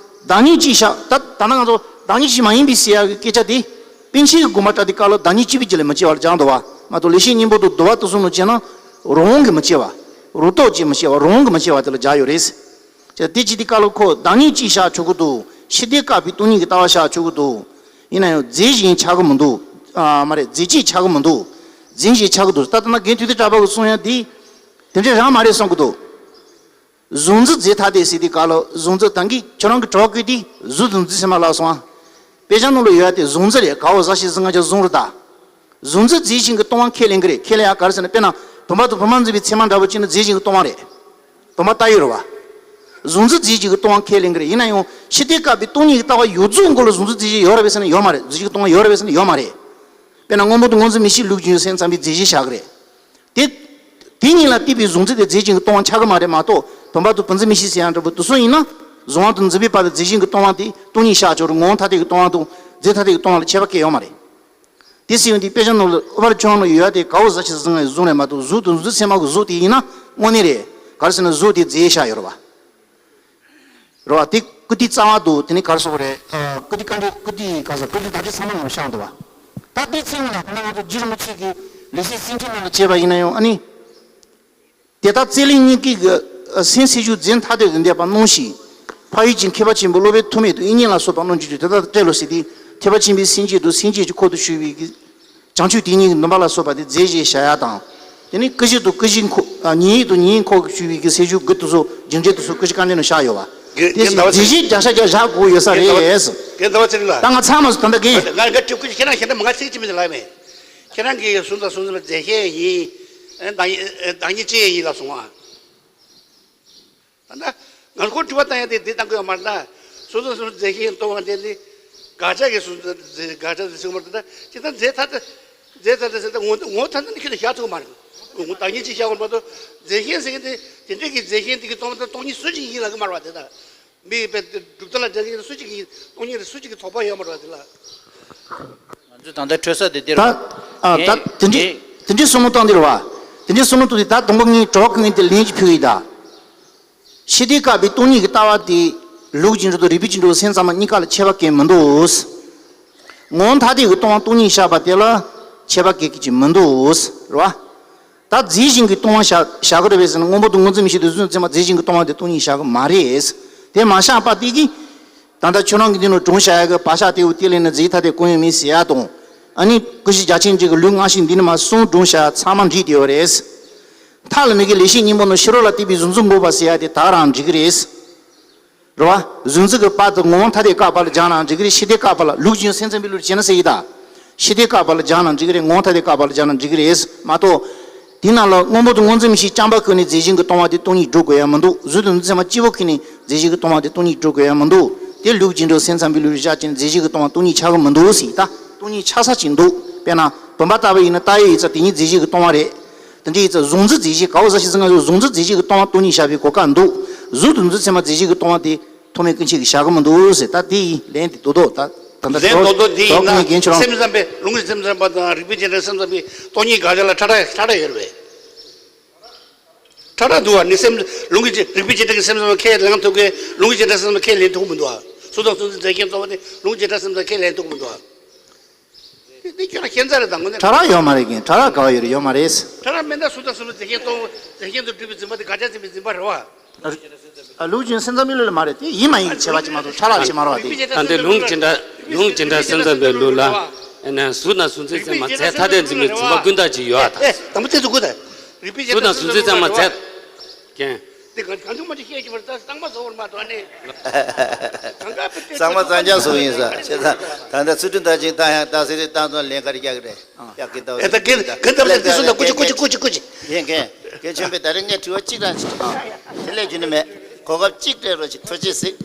བདག་ཉིད་གཅིག་བཞག་ད་ད་ནང་ང་ཚོ་བདག་ཉིད་གཅིག་མ་ཡིན་པའི་ཟེར་ཡག་གི་སྐད་ཆ་དེ། པཎ་ཆེན་གྱི་དགོངས་པ་ལྟར་དུས་སྐབས་ལ་བདག་ཉིད་གཅིག་པའི་རྒྱུད་ལ་མི་སྐྱེ་བར་སྦྱངས་འདུག་བ། མ་གཏོགས་ལེགས་བཤད་སྙིང་པོ་དང་བསྡུ་བ་དེ་ཚོ་ནང་བྱས་ན། རང་དབང་གིས་མི་སྐྱེ་བ། རང་སྟོབས་ཀྱིས་མི་སྐྱེ་བ། རང་དབང་གིས་མི་སྐྱེ་བ་དེ་ལ་སྦྱར་ཡོད་རེད། བྱས་ཙང་དེ་བྱེད་དུས་སྐབས་ལ་ཁོ་བདག་ཉིད་གཅིག་བཞག་ཆོག་གི་འདུག། ཕྱི་དོན་བཀག་པའི་སྟོང་ཉིད་ཀྱི་ལྟ་བ་བཞག་ཆོག་གི་འདུག། ཡིན་ན་ཡང་རྫས་གཞན་ཆགས་ཀྱི་མི་འདུག། ཨ། མ་རེད། རྫས་གཅིག་ཆགས་ཀྱི་མི་འདུག། རྫས་གཞན་ཆགས་ཀྱི་འདུག། ད་ལྟ་ན་རྒན་ཐུབ་བསྟན་གྲགས་པ་གིས་གསུང་ཡ་འདི། དེ་འདྲ་རང་མ་རེད་གསུང་གི་འདུག། གཟུགས་འཛིན་རྫས་ཐ་དད་ཟེར་དུས་སྐབས་ལ་གཟུགས་འཛིན་ད་གིན་ཁྱོད་རང་གིས་གྲོགས་བཀོད་དེ་གཟུགས་དང་འཛིན་ཚད་མ་ལབ་སོང་ཨ། དཔེ་ཆ་ནང་ལ་ཡོད་ཡ་དེ་གཟུགས་འཛིན་རེད། ག་འོ་ཟ་ཞིག་ཟིན་ང་ཅག་གཟུགས་རེད་ད། གཟུགས་འཛིན་རྫས་གཞན་གྱིས་སྟོང་པ་ཁས་ལེན་གྱི་རེད། ཁས་ལེན་ཡ་ག་རེ་ཟེར་ན་དཔེར་ན་བུམ་པ་དང་བུ་མོ་འཛིན་པའི་ཚད་མ་འདྲ་པོ་གཅིག་ནི་རྫས་གཞན་གྱིས་སྟོང་པ་རེད། བུམ་པ་བལྟ་ཡུལ་རེད་བ། གཟུང་འཛིན་རྫས་གཞན་གྱིས་སྟོང་པ་ཁས་ལེན་གྱི་རེད། ཡིན་ན་ཡང་ཕྱི་ལྟས་བཀག་པའི་སྟོང་ཉིད་ཀྱི་ལྟ་བ་ཡོད་ཚད་མགོ་ལ་གཟུང་འཛིན་རྫས་གཞན་ཡོད་རེད་པས་ཟེར་ན་ཡོད་མ་རེད། རྫས་གཞན་གྱིས་སྟོང་པ་ཡོད་རེད་པས་ཟེར་ན་ཡོད་མ་རེད། དཔེར་ན་སྔོན་པོ་དང་སྔོ་འཛིན་མིག་ཤེས་ལུགས་ཀྱི་སེམས་ཙམ་པའི་རྫས་གཞན་བཞག་གི་རེད། དེ། དེ་གཉིས་ལ་ལྟོས་པའི་གཟུང་འཛིན་དེ་རྫས་གཞན་གྱིས་སྟོང་པ་ཆགས་ཀྱི་མ་རེད་མ་གཏོགས། བུམ་པ་དང་བུམ་འཛིན་མིག་ཤེས་ཟེར་ཡག་འདྲ་པོ་དེ་ཚོ་ཡིན་ན། གཟུང་བ་དང་འཛིན་པའི་བར་དུ་རྫས་གཞན་གྱིས་སྟོང་པ་དེ་སྟོང་ཉིད་བཞག་ཆོག་རེད། ངོ་བོ་ཐ་དད་ཀྱིས་སྟོང་པ་དང་རྫས་ཐ་དད་ཀྱིས་སྟོང་པ་ལ་ཁྱད་པར་གང་ཡང་ཡོད་མ་རེད། དེ་ཟེར་ཡོང་དུས་དཔེ་ཆ་ནང་ལ་ཨུ་པ་ལ་ཆོས་དབྱིངས་ལ་ཡོད་ཡག་དེ་ག་འོག་གཟར་ཆེན་གཟིགས་ངེས་གཟུགས་རེད་མ་གཏོགས། གཟུགས་དང་གཟུགས་འཛིན་ཚད་མ་གི་གཟུགས་དེ་ཡིན་ན་དངོས་གནས་རེད། ག་རེ་ཟེར་ན་གཟུགས་དེ་རྫས་བཞག་ཡོད་རེད་པ། རེད་པ། དེ་བཀུར་སྟིའི་རྩ་བ་དང་དེ་ནས་ག་རེ་ཟེར་དགོས་རེད། ཨ། བཀུར་སྟི་བཀའ་འགྲེལ། བཀུར་སྟི་ག་ཟེར། བཀུར་སྟི་དག་ཆོས་ཚང་མ་ནང་བཞག་འདུག་པ། ད་དེའི་ཚིག་ནང་ལ་ཁོ་ན་ང་ཚོ་རྗེ་རིན་པོ་ཆེ་གི་ལེགས་བཤད་སེང་ཁྲི་ནང་ལ་བྱས་པ་ཡིན་ན་ཡང་ཨ་ནི། དེ་ལྟར་རྩོད་ལེན་གཉིས་ཀའི་གི་སེམས་སེལ་ཆོས་རྫས་ཐ་དད་དུ་འདོད་པ་སྣང་ཞིང་། འཕགས་ཡུལ་གྱི་མཁས་པ་ཆེན་པོ་སློབ་དཔོན་ཐོགས་མེད་དང་དབྱིག་གཉེན་ལ་སོགས་པ་རྣམས་ཀྱིས་ཀྱང་དེ་ལྟར་བཀྲལ་ལོ་ཟེར་ཏེ། ཐེག་པ་ཆེན་པོའི་སེམས་བསྐྱེད་དང་སེམས་བསྐྱེད་ཀྱི་འཁོར་དུ་ཞུགས་པའི་གི་བྱང་ཆུབ་དེ་ཉིད་ཀྱི་འདུན་པ་ལ་སོགས་པ་དེ་རྫས་གཞན་བཞག་ཡག་དང་། དེ་ནས་ཀུན་གཞི་དང་ཀུན་གཞིའི་འཁོར། ཨ། ཉན་ཡིད་དང་ཉན་ཡིད་འཁོར་གྱིས་ཞུགས་པའི་གི་སེལ་ཆོས་དགུ་དེ་ཚོ་རྒྱུ་འབྲས་དེ་ཚོ་ཀུན་གཞི་བཀའ་འགྲེལ་ནང་བཞག་ཡོད་པ། དེ་བཞིན་རྫས་གཞན་བརྒྱ་ཆ་བརྒྱ་བཞག་དགོས་ཡོད་ས་རེད། རྒན་ཟླ་བ་ཚེ་རིང་ལགས། ད་ང་ཚང་མ་ཟེར་ད་ལྟ་རྒན། ང་ང་ཁྱེད་ཁྱེད་རང་ཞལ་ནས་མ་ང་ཚིག་གཅིག་མི་ཟེར་ལབ་མེད། ཁྱེད་རང་གིས་གཟུགས་དང་གཟུང་འཛིན་པ་རྫས་གཞན་ཡིན། ཨ། བདག་ཉིད། ཨ། བདག་ཉིད་ཅན་ཡིན་ལབ་སོང་ཨ། ད་ལྟ་ང་ཚོ་དྲི་བ་བཏང་ཡག་དེ་འདི་བཏང་དགོས་ཡོད་མ་རེད་ད། གཟུགས་དང་གཟུང་འཛིན་རྫས་གཞན་སྟོང་པ་དེ་ནི་དགག་བྱ་གི་གཟུང་འཛིན། དགག་བྱ་ཟེར་གྱི་མ་རེད་ད། ཅི་ལྟར་རྫས་ཐ་དད། རྫས་ཐ་དད་ཟེར་ད་ངོ་ངོ་ཐ་དད་ནི་ཁྱོད་ལ་བཞག་ཐུབ་ཀྱི་མ་རེད། ངོ་བདག་ཉིད་ཅན་བཞག་དགོས་མ་གཏོགས། རྫས་གཞན་ཟེར་མཁན་དེ་དེ་འདྲས་ཀྱི་རྫས་གཞན་དེ་གི་སྟོང་པ་དང་སྟོང་ཉིད་སུ་གཅིག་ཡིན་ལབ་ཀྱི་མ་རེད་པ། དེ་ད་མི་ཡི་དཔེ་སྒྲུབ་ཐབས་ལ་རྫས་གཞན་སུ་གཅིག་ཡིན། སྟོང་ཉིད་སུ་གཅིག་གི་དོགས་པ་ཡོད་མ་རེད་པ། དེ་ལ། ང་ཚོས་ད་ལྟ་འཕྲོས་ས་དེ་འདི་ད། རེད་པ། ཨ། ད་དེ་འདྲའི་དེ་འདྲའི་བསམ་བློ་བཏང་དེ་རེད་པ། དེ་འདྲའི་བསམ་བློ་བཏང་དེ་ད་དང་པོ་ངས་དྲི་བ་ཁུངས་ངས་དེ་ལན་ཅིག་ཕུལ་གི་ཡིན་ད། ཕྱི་ལྟས་བཀག་པའི་སྟོང་ཉིད་ཀྱི་ལྟ་བ་དེ་ལུགས་ཀྱི་འགྲོ་དང་རིགས་པའི་ཀྱི་འགྲོ་སེམས་ཙམ་པ་གཉིས་ཀ་ལ་ཁྱད་པར་གང་ཡང་མི་འདུག། ངོ་བོ་ཐ་དད་ཀྱིས་སྟོང་པ་སྟོང་ཉིད་བཞག་པ་དེ་ལ་ཁྱད་པར་གང་ཡང་མི་འདུག། རེད་པ། ད་རྫས་གཞན་གྱིས་སྟོང་པ་བཞག་བཞག་གི་རེད་པས་ཟེར་ན། སྔོན་པོ་དང་སྔོ་འཛིན་མིག་ཤེས་དང་གཟུགས་འཛིན་ཚད་མ་རྫས་གཞན་གྱིས་སྟོང་པ་དེ་སྟོང་ཉིད་བཞག་གི་མ་རེད། དེ་མ་བཞག་པ་དེ་གིས། ད་ལྟ་ཁྱོད་རང་གིས་འདི་ནང་སྒྲུང་བཤད་ཡག་གི་བག་ཆགས་དེའི་དེ་ལས་ནི་རྫས་ཐ་དད་གང་ཡང་མེད་ཟེར་ཡག་དང་། ཨ་ནི་ཀུན་གཞི་རྒྱ་ཆེན་འབྲིང་གི་ལུགས་སྔ་ཕྱི་འདི་ནས་མར་གསུམ་སྒྲུང་བཤད་ཡག་ཚང་མ་འགྲིག་བསྡད་ཡོད་རེད། མཐའ་ལ་མི་དགེ་ལེགས་བཤད་སྙིང་པོ་ནང་ཕྱི་རོལ་ལ་ལྟོས་པའི་གཟུང་འཛིན་འགོག་པ་ཟེར་ཡག་དེ་དག་རང་འགྲིག་གི་རེད། རེད་པ། གཟུང་འཛིན་གྱི་བར་དུ་ངོ་བོ་ཐ་དད་བཀག་པ་ལ་སྦྱར་ནའང་འགྲིག་གི་རེད། ཕྱི་ལྟས་བཀག་པ་ལ། ལུགས་ཀྱི་སེམས་ཙམ་པའི་ལུགས་བྱས་ན་ཟེར་གྱི་ད། ཕྱི་ལྟས་བཀག་པ་ལ་སྦྱར་ནའང་འགྲིག་གི་རེད། ངོ་བོ་ཐ་དད་བཀག་པ་ལ་སྦྱར་ནའང་འགྲིག་གི་རེད་མ་གཏོགས། དེའི་ནང་ལ་སྔོན་པོ་དང་སྔོ་འཛིན་མིག་ཤེས་རྐྱང་པ་ཁོ་ནས་རྫས་གཞན་གྱིས་སྟོང་པ་དེ་སྟོང་ཉིད་སྒྲུབ་དགོས་ཡག་མི་འདུག། གཟུགས་དང་འཛིན་ཚད་མ་གཅིག་པོ་ཁོ་ནས་རྫས་གཞན་གྱིས་སྟོང་པ་དེ་སྟོང་ཉིད་སྒྲུབ་དགོས་ཡག་མི་འདུག། དེ་ལུགས་ཀྱི་འགྲོ་སེམས་ཙམ་པའི་ལུགས་བཞག་ཅིང་རྫས་གཞན་གྱིས་སྟོང་པ་སྟོང་ཉིད་ཆགས་ཀྱི་མི་འདུག་ཟེར་ད། སྟོང་ཉིད་ཆགས་ས་ཅིག་འདུག། དཔེར་ན་བུམ་པ་ལྟ་བུ་ཡིན་ན་ལྟ་བའི་ཡུལ་ཙམ་དེ་ཉིད་རྫས་གཞན་གྱིས་སྟོང་པ་རེད། དེ་འདྲའི་ཡུལ་ཙམ་གཟུང་འཛིན་རྫས་གཞན། ག་འོག་གཟར་ཆེན་གཟིགས་ངེས་གཟུགས། གཟུང་འཛིན་རྫས་གཞན་གྱིས་སྟོང་པ་སྟོང་ཉིད་བཞག་པའི་གོ་སྐབས་འདུག། གཟུགས་དང་འཛིན་ཚད་མ་རྫས་གཞན་གྱིས་སྟོང་པ་དེ་ཐོགས་མེད་ཀུན་བྱེད་ཀྱིས་བཞག་གི་མི་འདུག་ཟེར། ད་དེ་ཡི་ལན་དེ་རྡོག་རྡོག་ད་ད་ལྟ་ལན་རྡོག་རྡོག་དེ་ཡིན་ན། སེམས་ཙམ་པའི་ལུང་གི་སེམས་ཙམ་པ་དང་རིགས་པས་འབྱེད་བྲལ་སེམས་ཙམ་པའི་སྟོང་ཉིད་དགག་བྱ་ལ་ཁྲ་ཁྲ་ཁྲ་ཁྲ་ཡོད་རེད་པས། ཁྲ་ཁྲ་འདུག་པ། ནི་སེམས་ལུང་གི་རིགས་པས་འབྱེད་བྲལ་གྱི་སེམས་ཙམ་པ་ཁས་ལེན་ཐུབ་མཁན་ལུང་གི་འབྱེད་བྲལ་སེམས་ཙམ་པ་ཁས་ལེན་ཐུབ་མི་འདུག་པ། གཟུགས་དང་གཟུང་འཛིན་རྫས་གཞན་སྟོང་པ་དེ་ལུང་གི་འབྱེད་བྲལ་སེམས་ཙམ་པ་ཁས་ལེན་ཐུབ་མི་འདུག་པ། དེ་དེ་ཁྱོད་རང་ཁྱད་མཚར་རེད། ད་དངོས་གནས་ཁྲ་ཁྲ་ཡོད་མ་རེད་རྒན། ཁྲ་ཁྲ་ག་པར་ཡོད་རེད། ཡོད་མ་རེད། ཁྲ་ཁྲ་མེད་ན་གཟུགས་དང་གཟུང་འཛིན་རྫས་གཞན་སྟོང་པ། རྫས་གཞན་དུ་གྲུབ་པའི་འཛིན་པ་དེ་དགག་བྱ་འཛིན་པའི་འཛིན་པ་རེད་པ། ཨ། ལུགས་ཀྱི་སེམས་ཙམ་པའི་ལུགས་ལ་མ་རེད། དེ་ཡིན་མ་ཡིན་བྱས་པ་ཅིག་མ་གཏོགས་ཁྲ་ཁྲ་ཅིག་མ་རེད་པ། དེ། ད་འདི་ལུང་གི་འབྱེད་བྲལ། ལུང་གི་འབྱེད་བྲལ་སེམས་ཙམ་པའི་ལུགས་ལ། ཨ་ནི་གཟུགས་དང་གཟུང་འཛིན་ཚད་མ་རྫས་ཐ་དད་འཛིན་པའི་འཛིན་པ་ཀུན་བཏགས་ཅིག་ཡོད་པ་དང་། ཨེ། དང་པོ་དེ་ཚོ་དགོས་ད། གཟུགས་དང་གཟུང་འཛིན་ཚད་མ་རྫས། རྒན། འདི་གང་གང་བྱུང་མ་བྱུང་བཤད་ཀྱི་མ་རེད། ད་གཙང་མ་བཟོ་བར་མ་གཏོགས་ནི། གཙང་མ་གཙང་རྐྱང་བཟོ་ཡིན་ས། བྱས་ཙང་ད་ལྟ་ཚུལ་ཁྲིམས་དར་ཞིང་རྟགས་ཡང་དག་ཟེར་དེ་བཏང་ཙང་ལན་ག་རེ་རྒྱག་གི་རེད། ཡག་གི་འདུག། ཨེ། ད་རྒན་རྒན་ད་ལྟ་དེ་སུ་ད་ཀུ་ཅི་ཀུ་ཅི་ཀུ་ཅི་ཀུ་ཅི། རྒན་རྒན་རྒན་ཆེན་པོས་ད་རེས་ངས་དྲི་བ་གཅིག་རང་ཞིག་དྲིས། དེ་ལས་རྒྱུ་ནི་མེད། གོ་སྐབས་གཅིག་སྤྲད་རོགས་ཞེས་ཐུགས་རྗེ་གཟིགས།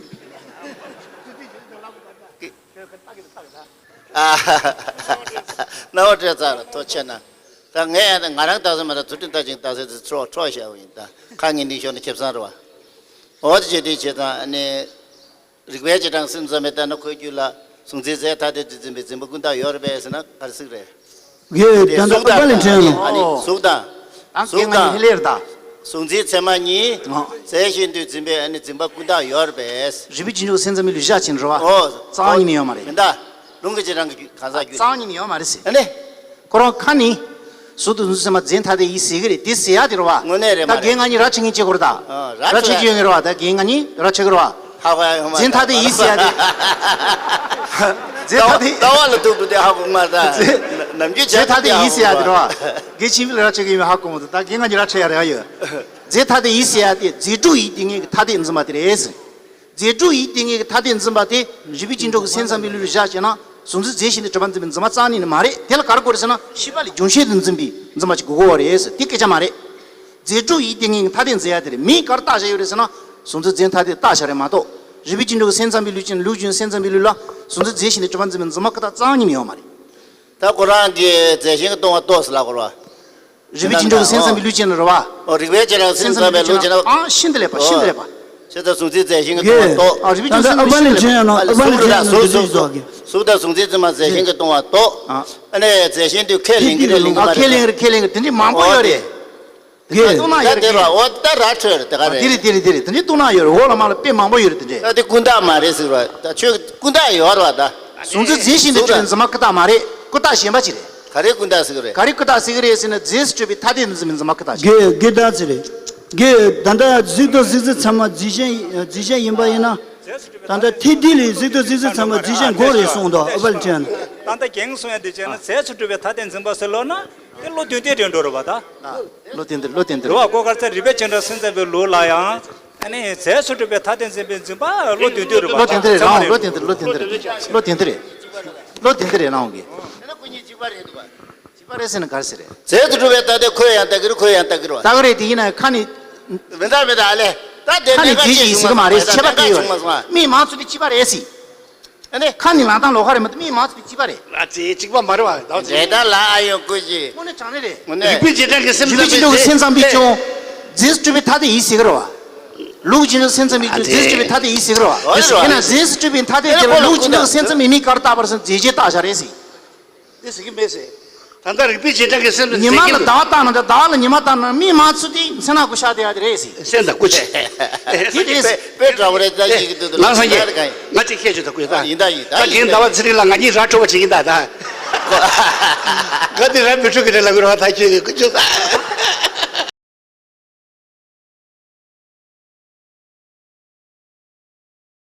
ཨ། རྣ་བ་སྤྲད་ཚར་ལ་ཐུགས་རྗེ་གནང་། ད་ངས་ཡང་ང་རང་དག་ས་མ་ད་ཚུལ་ཁྲིམས་དར་ཞིང་དག་ས་དེ་ཁྲོ་ཁྲོ་བྱས་པ་ཡིན། ད་ཁ་ངན་ནས་ཤོར་ན་ཁེ་བཟང་རེད་པ། འོ་དེ་བྱས་དུས་བྱས་ཙང་ཨ་ནི། རིགས་པས་འབྱེད་བྲལ་སེམས་ཙམ་པས་ལྟ་ན་ཁོའི་རྒྱུད་ལ་གཟུང་འཛིན་རྫས་ཐ་དད་དུ་འཛིན་པའི་འཛིན་པ་ཀུན་བཏགས་ཡོད་རེད་པས་ཟེར་ན་ག་རེ་ཟེར་གི་རེད། ཡོད། དེ་ད་ལྟ་གཟུགས་ཨུཏྤལ་ལས་ཕྲེང་ལ། ཨ་ནི་གཟུགས་དང་། ད་གཟུགས་དང་། ཧི་ལེར་ད། གཟུང་འཛིན་ཚད་མ་གཉིས། ཨ། རྫས་གཞན་དུ་འཛིན་པའི་ཨ་ནི་འཛིན་པ་ཀུན་བཏགས་ཡོད་རེད་པས། རིགས་པས་འབྱེད་བྲལ་སེམས་ཙམ་པའི་ལུགས་བཞག་ཕྱིན་རེད་པ། ཨོ། རྩ་བ་ཉིད་ནས་ཡོད་མ་རེད། མི་འདའ། ལུང་གི་རྗེས་འབྲང་གི་རྒྱུད་གང་ཟག་རྒྱུད། རྩ་བ་ཉིད་ནས་ཡོད་མ་རེད་ཟེར། ཨ་ནི། ཁོ་རང་ཁ་ནས། གཟུགས་དང་གཟུང་འཛིན་ཚད་མ་རྫས་ཐ་དད་ཡིན་ཟེར་གི་རེད། དེ་ཟེར་ཡག་དེ་རེད་པ། དངོས་གནས་རེད་མ་རེད། ད་རྒན་ང་གཉིས་ར་ཆེ་ངེས་བྱེད་དགོས་རེད་ད། ཨ། ར་ཆེ་ཆེ་ཆེ་ཡོད་ངེས་རེད་པ། ད་རྒན་ང་གཉིས་ར་ཆེ་གི་རེད་པ། ཧ་གོ་ཡག་ཡོད་མ་རེད། རྫས་ཐ་དད་ཡིན་ཟེར་ཡག་དེ། རྫས་ཐ་དད། ལྟ་བ་ལ་ཐུག་འདུག་དེ་ཧ་གོ་མ་ད། རྫས། ནམ་རྒྱུན་རྫས་ཐ་དད་ཡིན་ཟེར་ཡག་དེ་རེད་པ། རྒན་ཆེན་པོ་ལ་ར་ཆེ་གི་ཡོད་མེད་ཧ་གོ་མ་འདུག། ད་རྒན་ང་གཉིས་ར་ཆེ་ཡག་རེད་ཡ་ཡོད། རྫས་ཐ་དད་ཡིན་ཟེར་ཡག་དེ་རྫས་གྲོགས་ཡིན་དེ་ངེས་ཀྱི་ཐ་དད་འཛིན་པ་དེ་རེད་ཟེར། རྫས་གྲོགས་ཡིན་དེ་ངེས་ཀྱི་ཐ་དད་འཛིན་པ་དེ་རིགས་པས་འབྱེད་བྲལ་གྱི་སེམས་ཙམ་པའི་ལུགས་ལ་བཞག་བྱས་ན། གཟུང་འཛིན་རྫས་གཞན་དུ་གྲུབ་པར་འཛིན་པའི་འཛིན་པ་རྩ་བ་ཉིད་ནས་མ་རེད། དེ་ལ་ག་རེ་དགོས་རེད་ཟེར་ན་ཤེས་པ་ལས་རྒྱུ་ཆད་དུ་འཛིན་པའི་འཛིན་པ་ཅིག་དགོས་ཀྱི་ཡོད་རེད་ཟེར། དེ་སྐད་ཆ་མ་རེད། རྫས་གྲོགས་ཡིན་དེ་ངེས་ཀྱི་ཐ་དད་འཛིན་ཡག་དེ་རེད། མིང་ག་རེ་བཏགས་བཞག་ཡོད་རེད་ཟེར་ན། གཟུང་འཛིན་རྫས་ཐ་དད་བཏགས་བཞག་རེད་མ་གཏོགས། རིགས་པས་ཀྱིས་འགྲུབ་ཀྱི་སེམས་ཙམ་པའི་ལུགས་ཅན། ལུགས་ཀྱི་སེམས་ཙམ་པའི་ལུགས་ལ་གཟུང་འཛིན་རྫས་གཞན་དུ་གྲུབ་པར་འཛིན་པའི་འཛིན་པ་ཀུན་བཏགས་རྩ་བ་ཉིད་མི་ཡོད་མ་རེད། ད་ཁོ་རང་གིས་རྫས་གཞན་གྱིས་སྟོང་པ་རྟོགས་ཟེར་ལབ་དགོས་རེད་བ། རིགས་པས་ཀྱིས་འགྲུབ་ཀྱི་སེམས་ཙམ་པའི་ལུགས་ཅན་རེད་བ། ཨོ། རིགས་པས་ཀྱིས་རང་སེམས་ཙམ་པའི་ལུགས་ཅན་ན། ཨ། ཤིན་ཏུ་ལེགས་པ། ཤིན་ཏུ་ལེགས་པ། ཨོ། བྱས་ཙང་གཟུང་འཛིན་རྫས་གཞན་གྱིས་སྟོང་པ་རྟོགས། ཨ། རིགས་པས་ཀྱིས་འགྲུབ་ཀྱི་སེམས་ཙམ་པའི་ལུགས་ཅན་རེད་བ། ཨ། གཟུགས་རེད་ད། གཟུགས་གཟུགས་གཟུགས། གཟུགས་དང་གཟུང་འཛིན་ཙམ་པ་རྫས་གཞན་གྱིས་སྟོང་པ་རྟོགས། ཨ། ཨ་ནི་རྫས་གཞན་དུ་ཁས་ལེན་གྱི་རེད་ལེན་གྱི་མ་རེད། ཁས་ལེན་གྱི་རེད། ཁས་ལེན་གྱི་རེད། དེ་འདྲའི་མང་པོ་ཡོད་རེད། ཨོ། དེ་ད་ལྟོས་ན་ཡོད་རེད། ད་དེ་ར། ཨོ། ད་ར་འཕྲོད་རེད། དེ་ག་རེད། དེ་རེད། དེ་རེད། དེ་རེད། དེ་འདྲའི་ལྟོས་ན་ཡོད་རེད། འོག་ལ་མར་ལ་དཔེ་མང་པོ་ཡོད་རེད། དེ་འདྲའི། ད་དེ་ཀུན་བཏགས་མ་རེད་ཟེར་བ། ད་ཁྱོད་ཀུན་བཏགས་ཡོད་རེད་བ་ད། གཟུང་འཛིན་རྫས་གཞན་དུ་གྲུབ་པའི་འཛིན་པ་ཀུན་བཏགས་མ་རེད། ཀུན་བཏགས་གཞན་པ་ཅིག་རེད། ག་རེ་ཀུན་བཏགས་ཟེར་གི་རེད། ག་རེ་ཀུན་བཏགས་ཟེར་གི་རེད་ཟེར་ན། རྫས་སུ་གྲུབ་པའི་ཐ་དད་དུ་འཛིན་པའི་འཛིན་པ་ཀུན་བཏགས་ཅིག་རེད། དགོས་དགོས་ད་ཟེར་རེད། དགོས། ད་ལྟ་གཟུགས་དང་གཟུགས་ཅན་ཚང་མ་རྫས་གཞན། རྫས་གཞན་ཡིན་པ་ཡིན་ན། ད་ལྟ་ཐེག་བསྡུས་ལས་གཟུགས་དང་གཟུགས་ཅན་ཚང་མ་རྫས་གཞན་དགོས་རེད་གསུངས་འདུག་ཨ་པ་ལི་ཅན། ད་ལྟ་རྒྱན་གསུང་ཡ་འདི་བྱས་ན། རྫས་སུ་གྲུབ་པའི་ཐ་དད་འཛིན་པ་ཟེར་ལབ་ན། དེ་བློ་དོན་ལྡན་རེད་འགྲོ་རེད་བ་ད། བློ་དོན་ལྡན། བློ་དོན་ལྡན་རེད་བ། གོ་ག་རེ་ཟེར། རིགས་པས་ཀྱིས་འགྲུབ་སེམས་ཙམ་པའི་ལུགས་ལ་ཡང་། ཨ་ནི་རྫས་སུ་གྲུབ་པའི་ཐ་དད་འཛིན་པའི་འཛིན་པ་བློ་དོན་ལྡན་རེད་བ། བློ་དོན་ལྡན་རེད། ཚང་མ་རང་རེད། བློ་དོན་ལྡན། བློ་དོན་ལྡན་རེད། བློ་དོན་ལྡན་རེད། བློ་དོན་ལྡན་རེད། རང་གི། གཅིག་པ་རེད་འདུག་བ། གཅིག་པ་རེད་ཟེར་ན་ག་རེ་ཟེར་རེད། རྫས་སུ་གྲུབ་པའི་ཐ་དད་ཁོས་ཡང་ལྟ་གི་རེད། ཁོས་ཡང་ལྟ་གི་རེད་བ། ལྟ་གི་རེད། དེ་ཡིན་ན་ཁ་ནི། མི་འདྲ་མི་འདྲ་ཨ་ལས། ད་དེ་ཁ་ནི་རྫས་གཞན་ཡིན་ཟེར་གི་མ་རེད། ཁྱད་པར་ག་ཡོད་རེད། མིང་མ་ཚུགས་དུས་གཅིག་པ་རེད་ཟེར། ཨ་ནི། ཁ་ནི་ལག་སྟངས་ལོགས་ཀ་རེད་མ་གཏོགས། མིང་མ་ཚུགས་དུས་གཅིག་པ་རེད། ཨ་ཙི། གཅིག་པ་མ་རེད་བ། ད་ཅི། འབྲས་དང་ལ་ཨ་ཡོང་ཀུ་ཅི། དངོས་གནས་དྲང་གནས་རེད། དངོས་གནས། རིགས་པས་ཀྱིས་འགྲུབ་ཀྱི་སེམས་ཙམ་པའི་ཀྱང་། རྫས་སུ་གྲུབ་པའི་ཐ་དད་ཡིན་ཟེར་གི་རེད་བ། ལུགས་ཀྱིས་འགྲུབ་ཀྱི་སེམས་ཙམ་པའི་ཀྱང་། ཨ་ཙི། རྫས་སུ་གྲུབ་པའི་ཐ་དད་ཡིན་ཟེར་གི་རེད་བ། ཨོ་རེད་བ། ཡིན་ན་རྫས་སུ་གྲུབ་པའི་ཐ་དད་དེ་ལ་ལུགས་ཀྱིས་འགྲུབ་ཀྱི་སེམས་ཙམ་པའི་མིང་ག་རེ་བཏགས་པ་རེད་ཟེར་ན། རྫས་གཞན་བཏགས་བཞག་རེད་ཟེར། དེ་ཟེར་གི་མེད་ཟེར། ད་ལྟ་རིགས་པས་ཀྱིས་འགྲུབ་ཀྱི་སེམས་ཙམ་ཉི་མ་ལ་ཟེར་གི་མེད། ཟླ་བ་བཏགས་ན་འདྲ། ཟླ་བ་ལ་ཉི་མ་བཏགས་ན། མིང་མ་ཚུགས་དུས་མཚན་ནག་གུ་ཤ་དེ་ཡ་དེ་རེད་ཟེར། སེམས་དང་ཀུ་ཅི། དེ་རེད་ཟེར། དཔེ་འདྲ་བོ་རེད། ད་ཅིག་གི་དུས་དུ་ལ་ལང་སང་རྒན། ད་གན། ང་ཅིག་བཤད་ཆོག་ད་ཀུ་ད། ཡིན་ད་ཡིན་ད། ད་ཡིན་གན་ད། ཟླ་བ་ཚེ་རིང་ལ་ང་གཉིས་ར་འཕྲོད་པ་ཅིག་ཡིན་ད་ད། ང་དེ་ར་མི་འཕྲོད་གི་རེད་ལབ་གི་རེད་བ། ད་ཁྱོད་ཀྱི་ཀུ་ཅི་ད།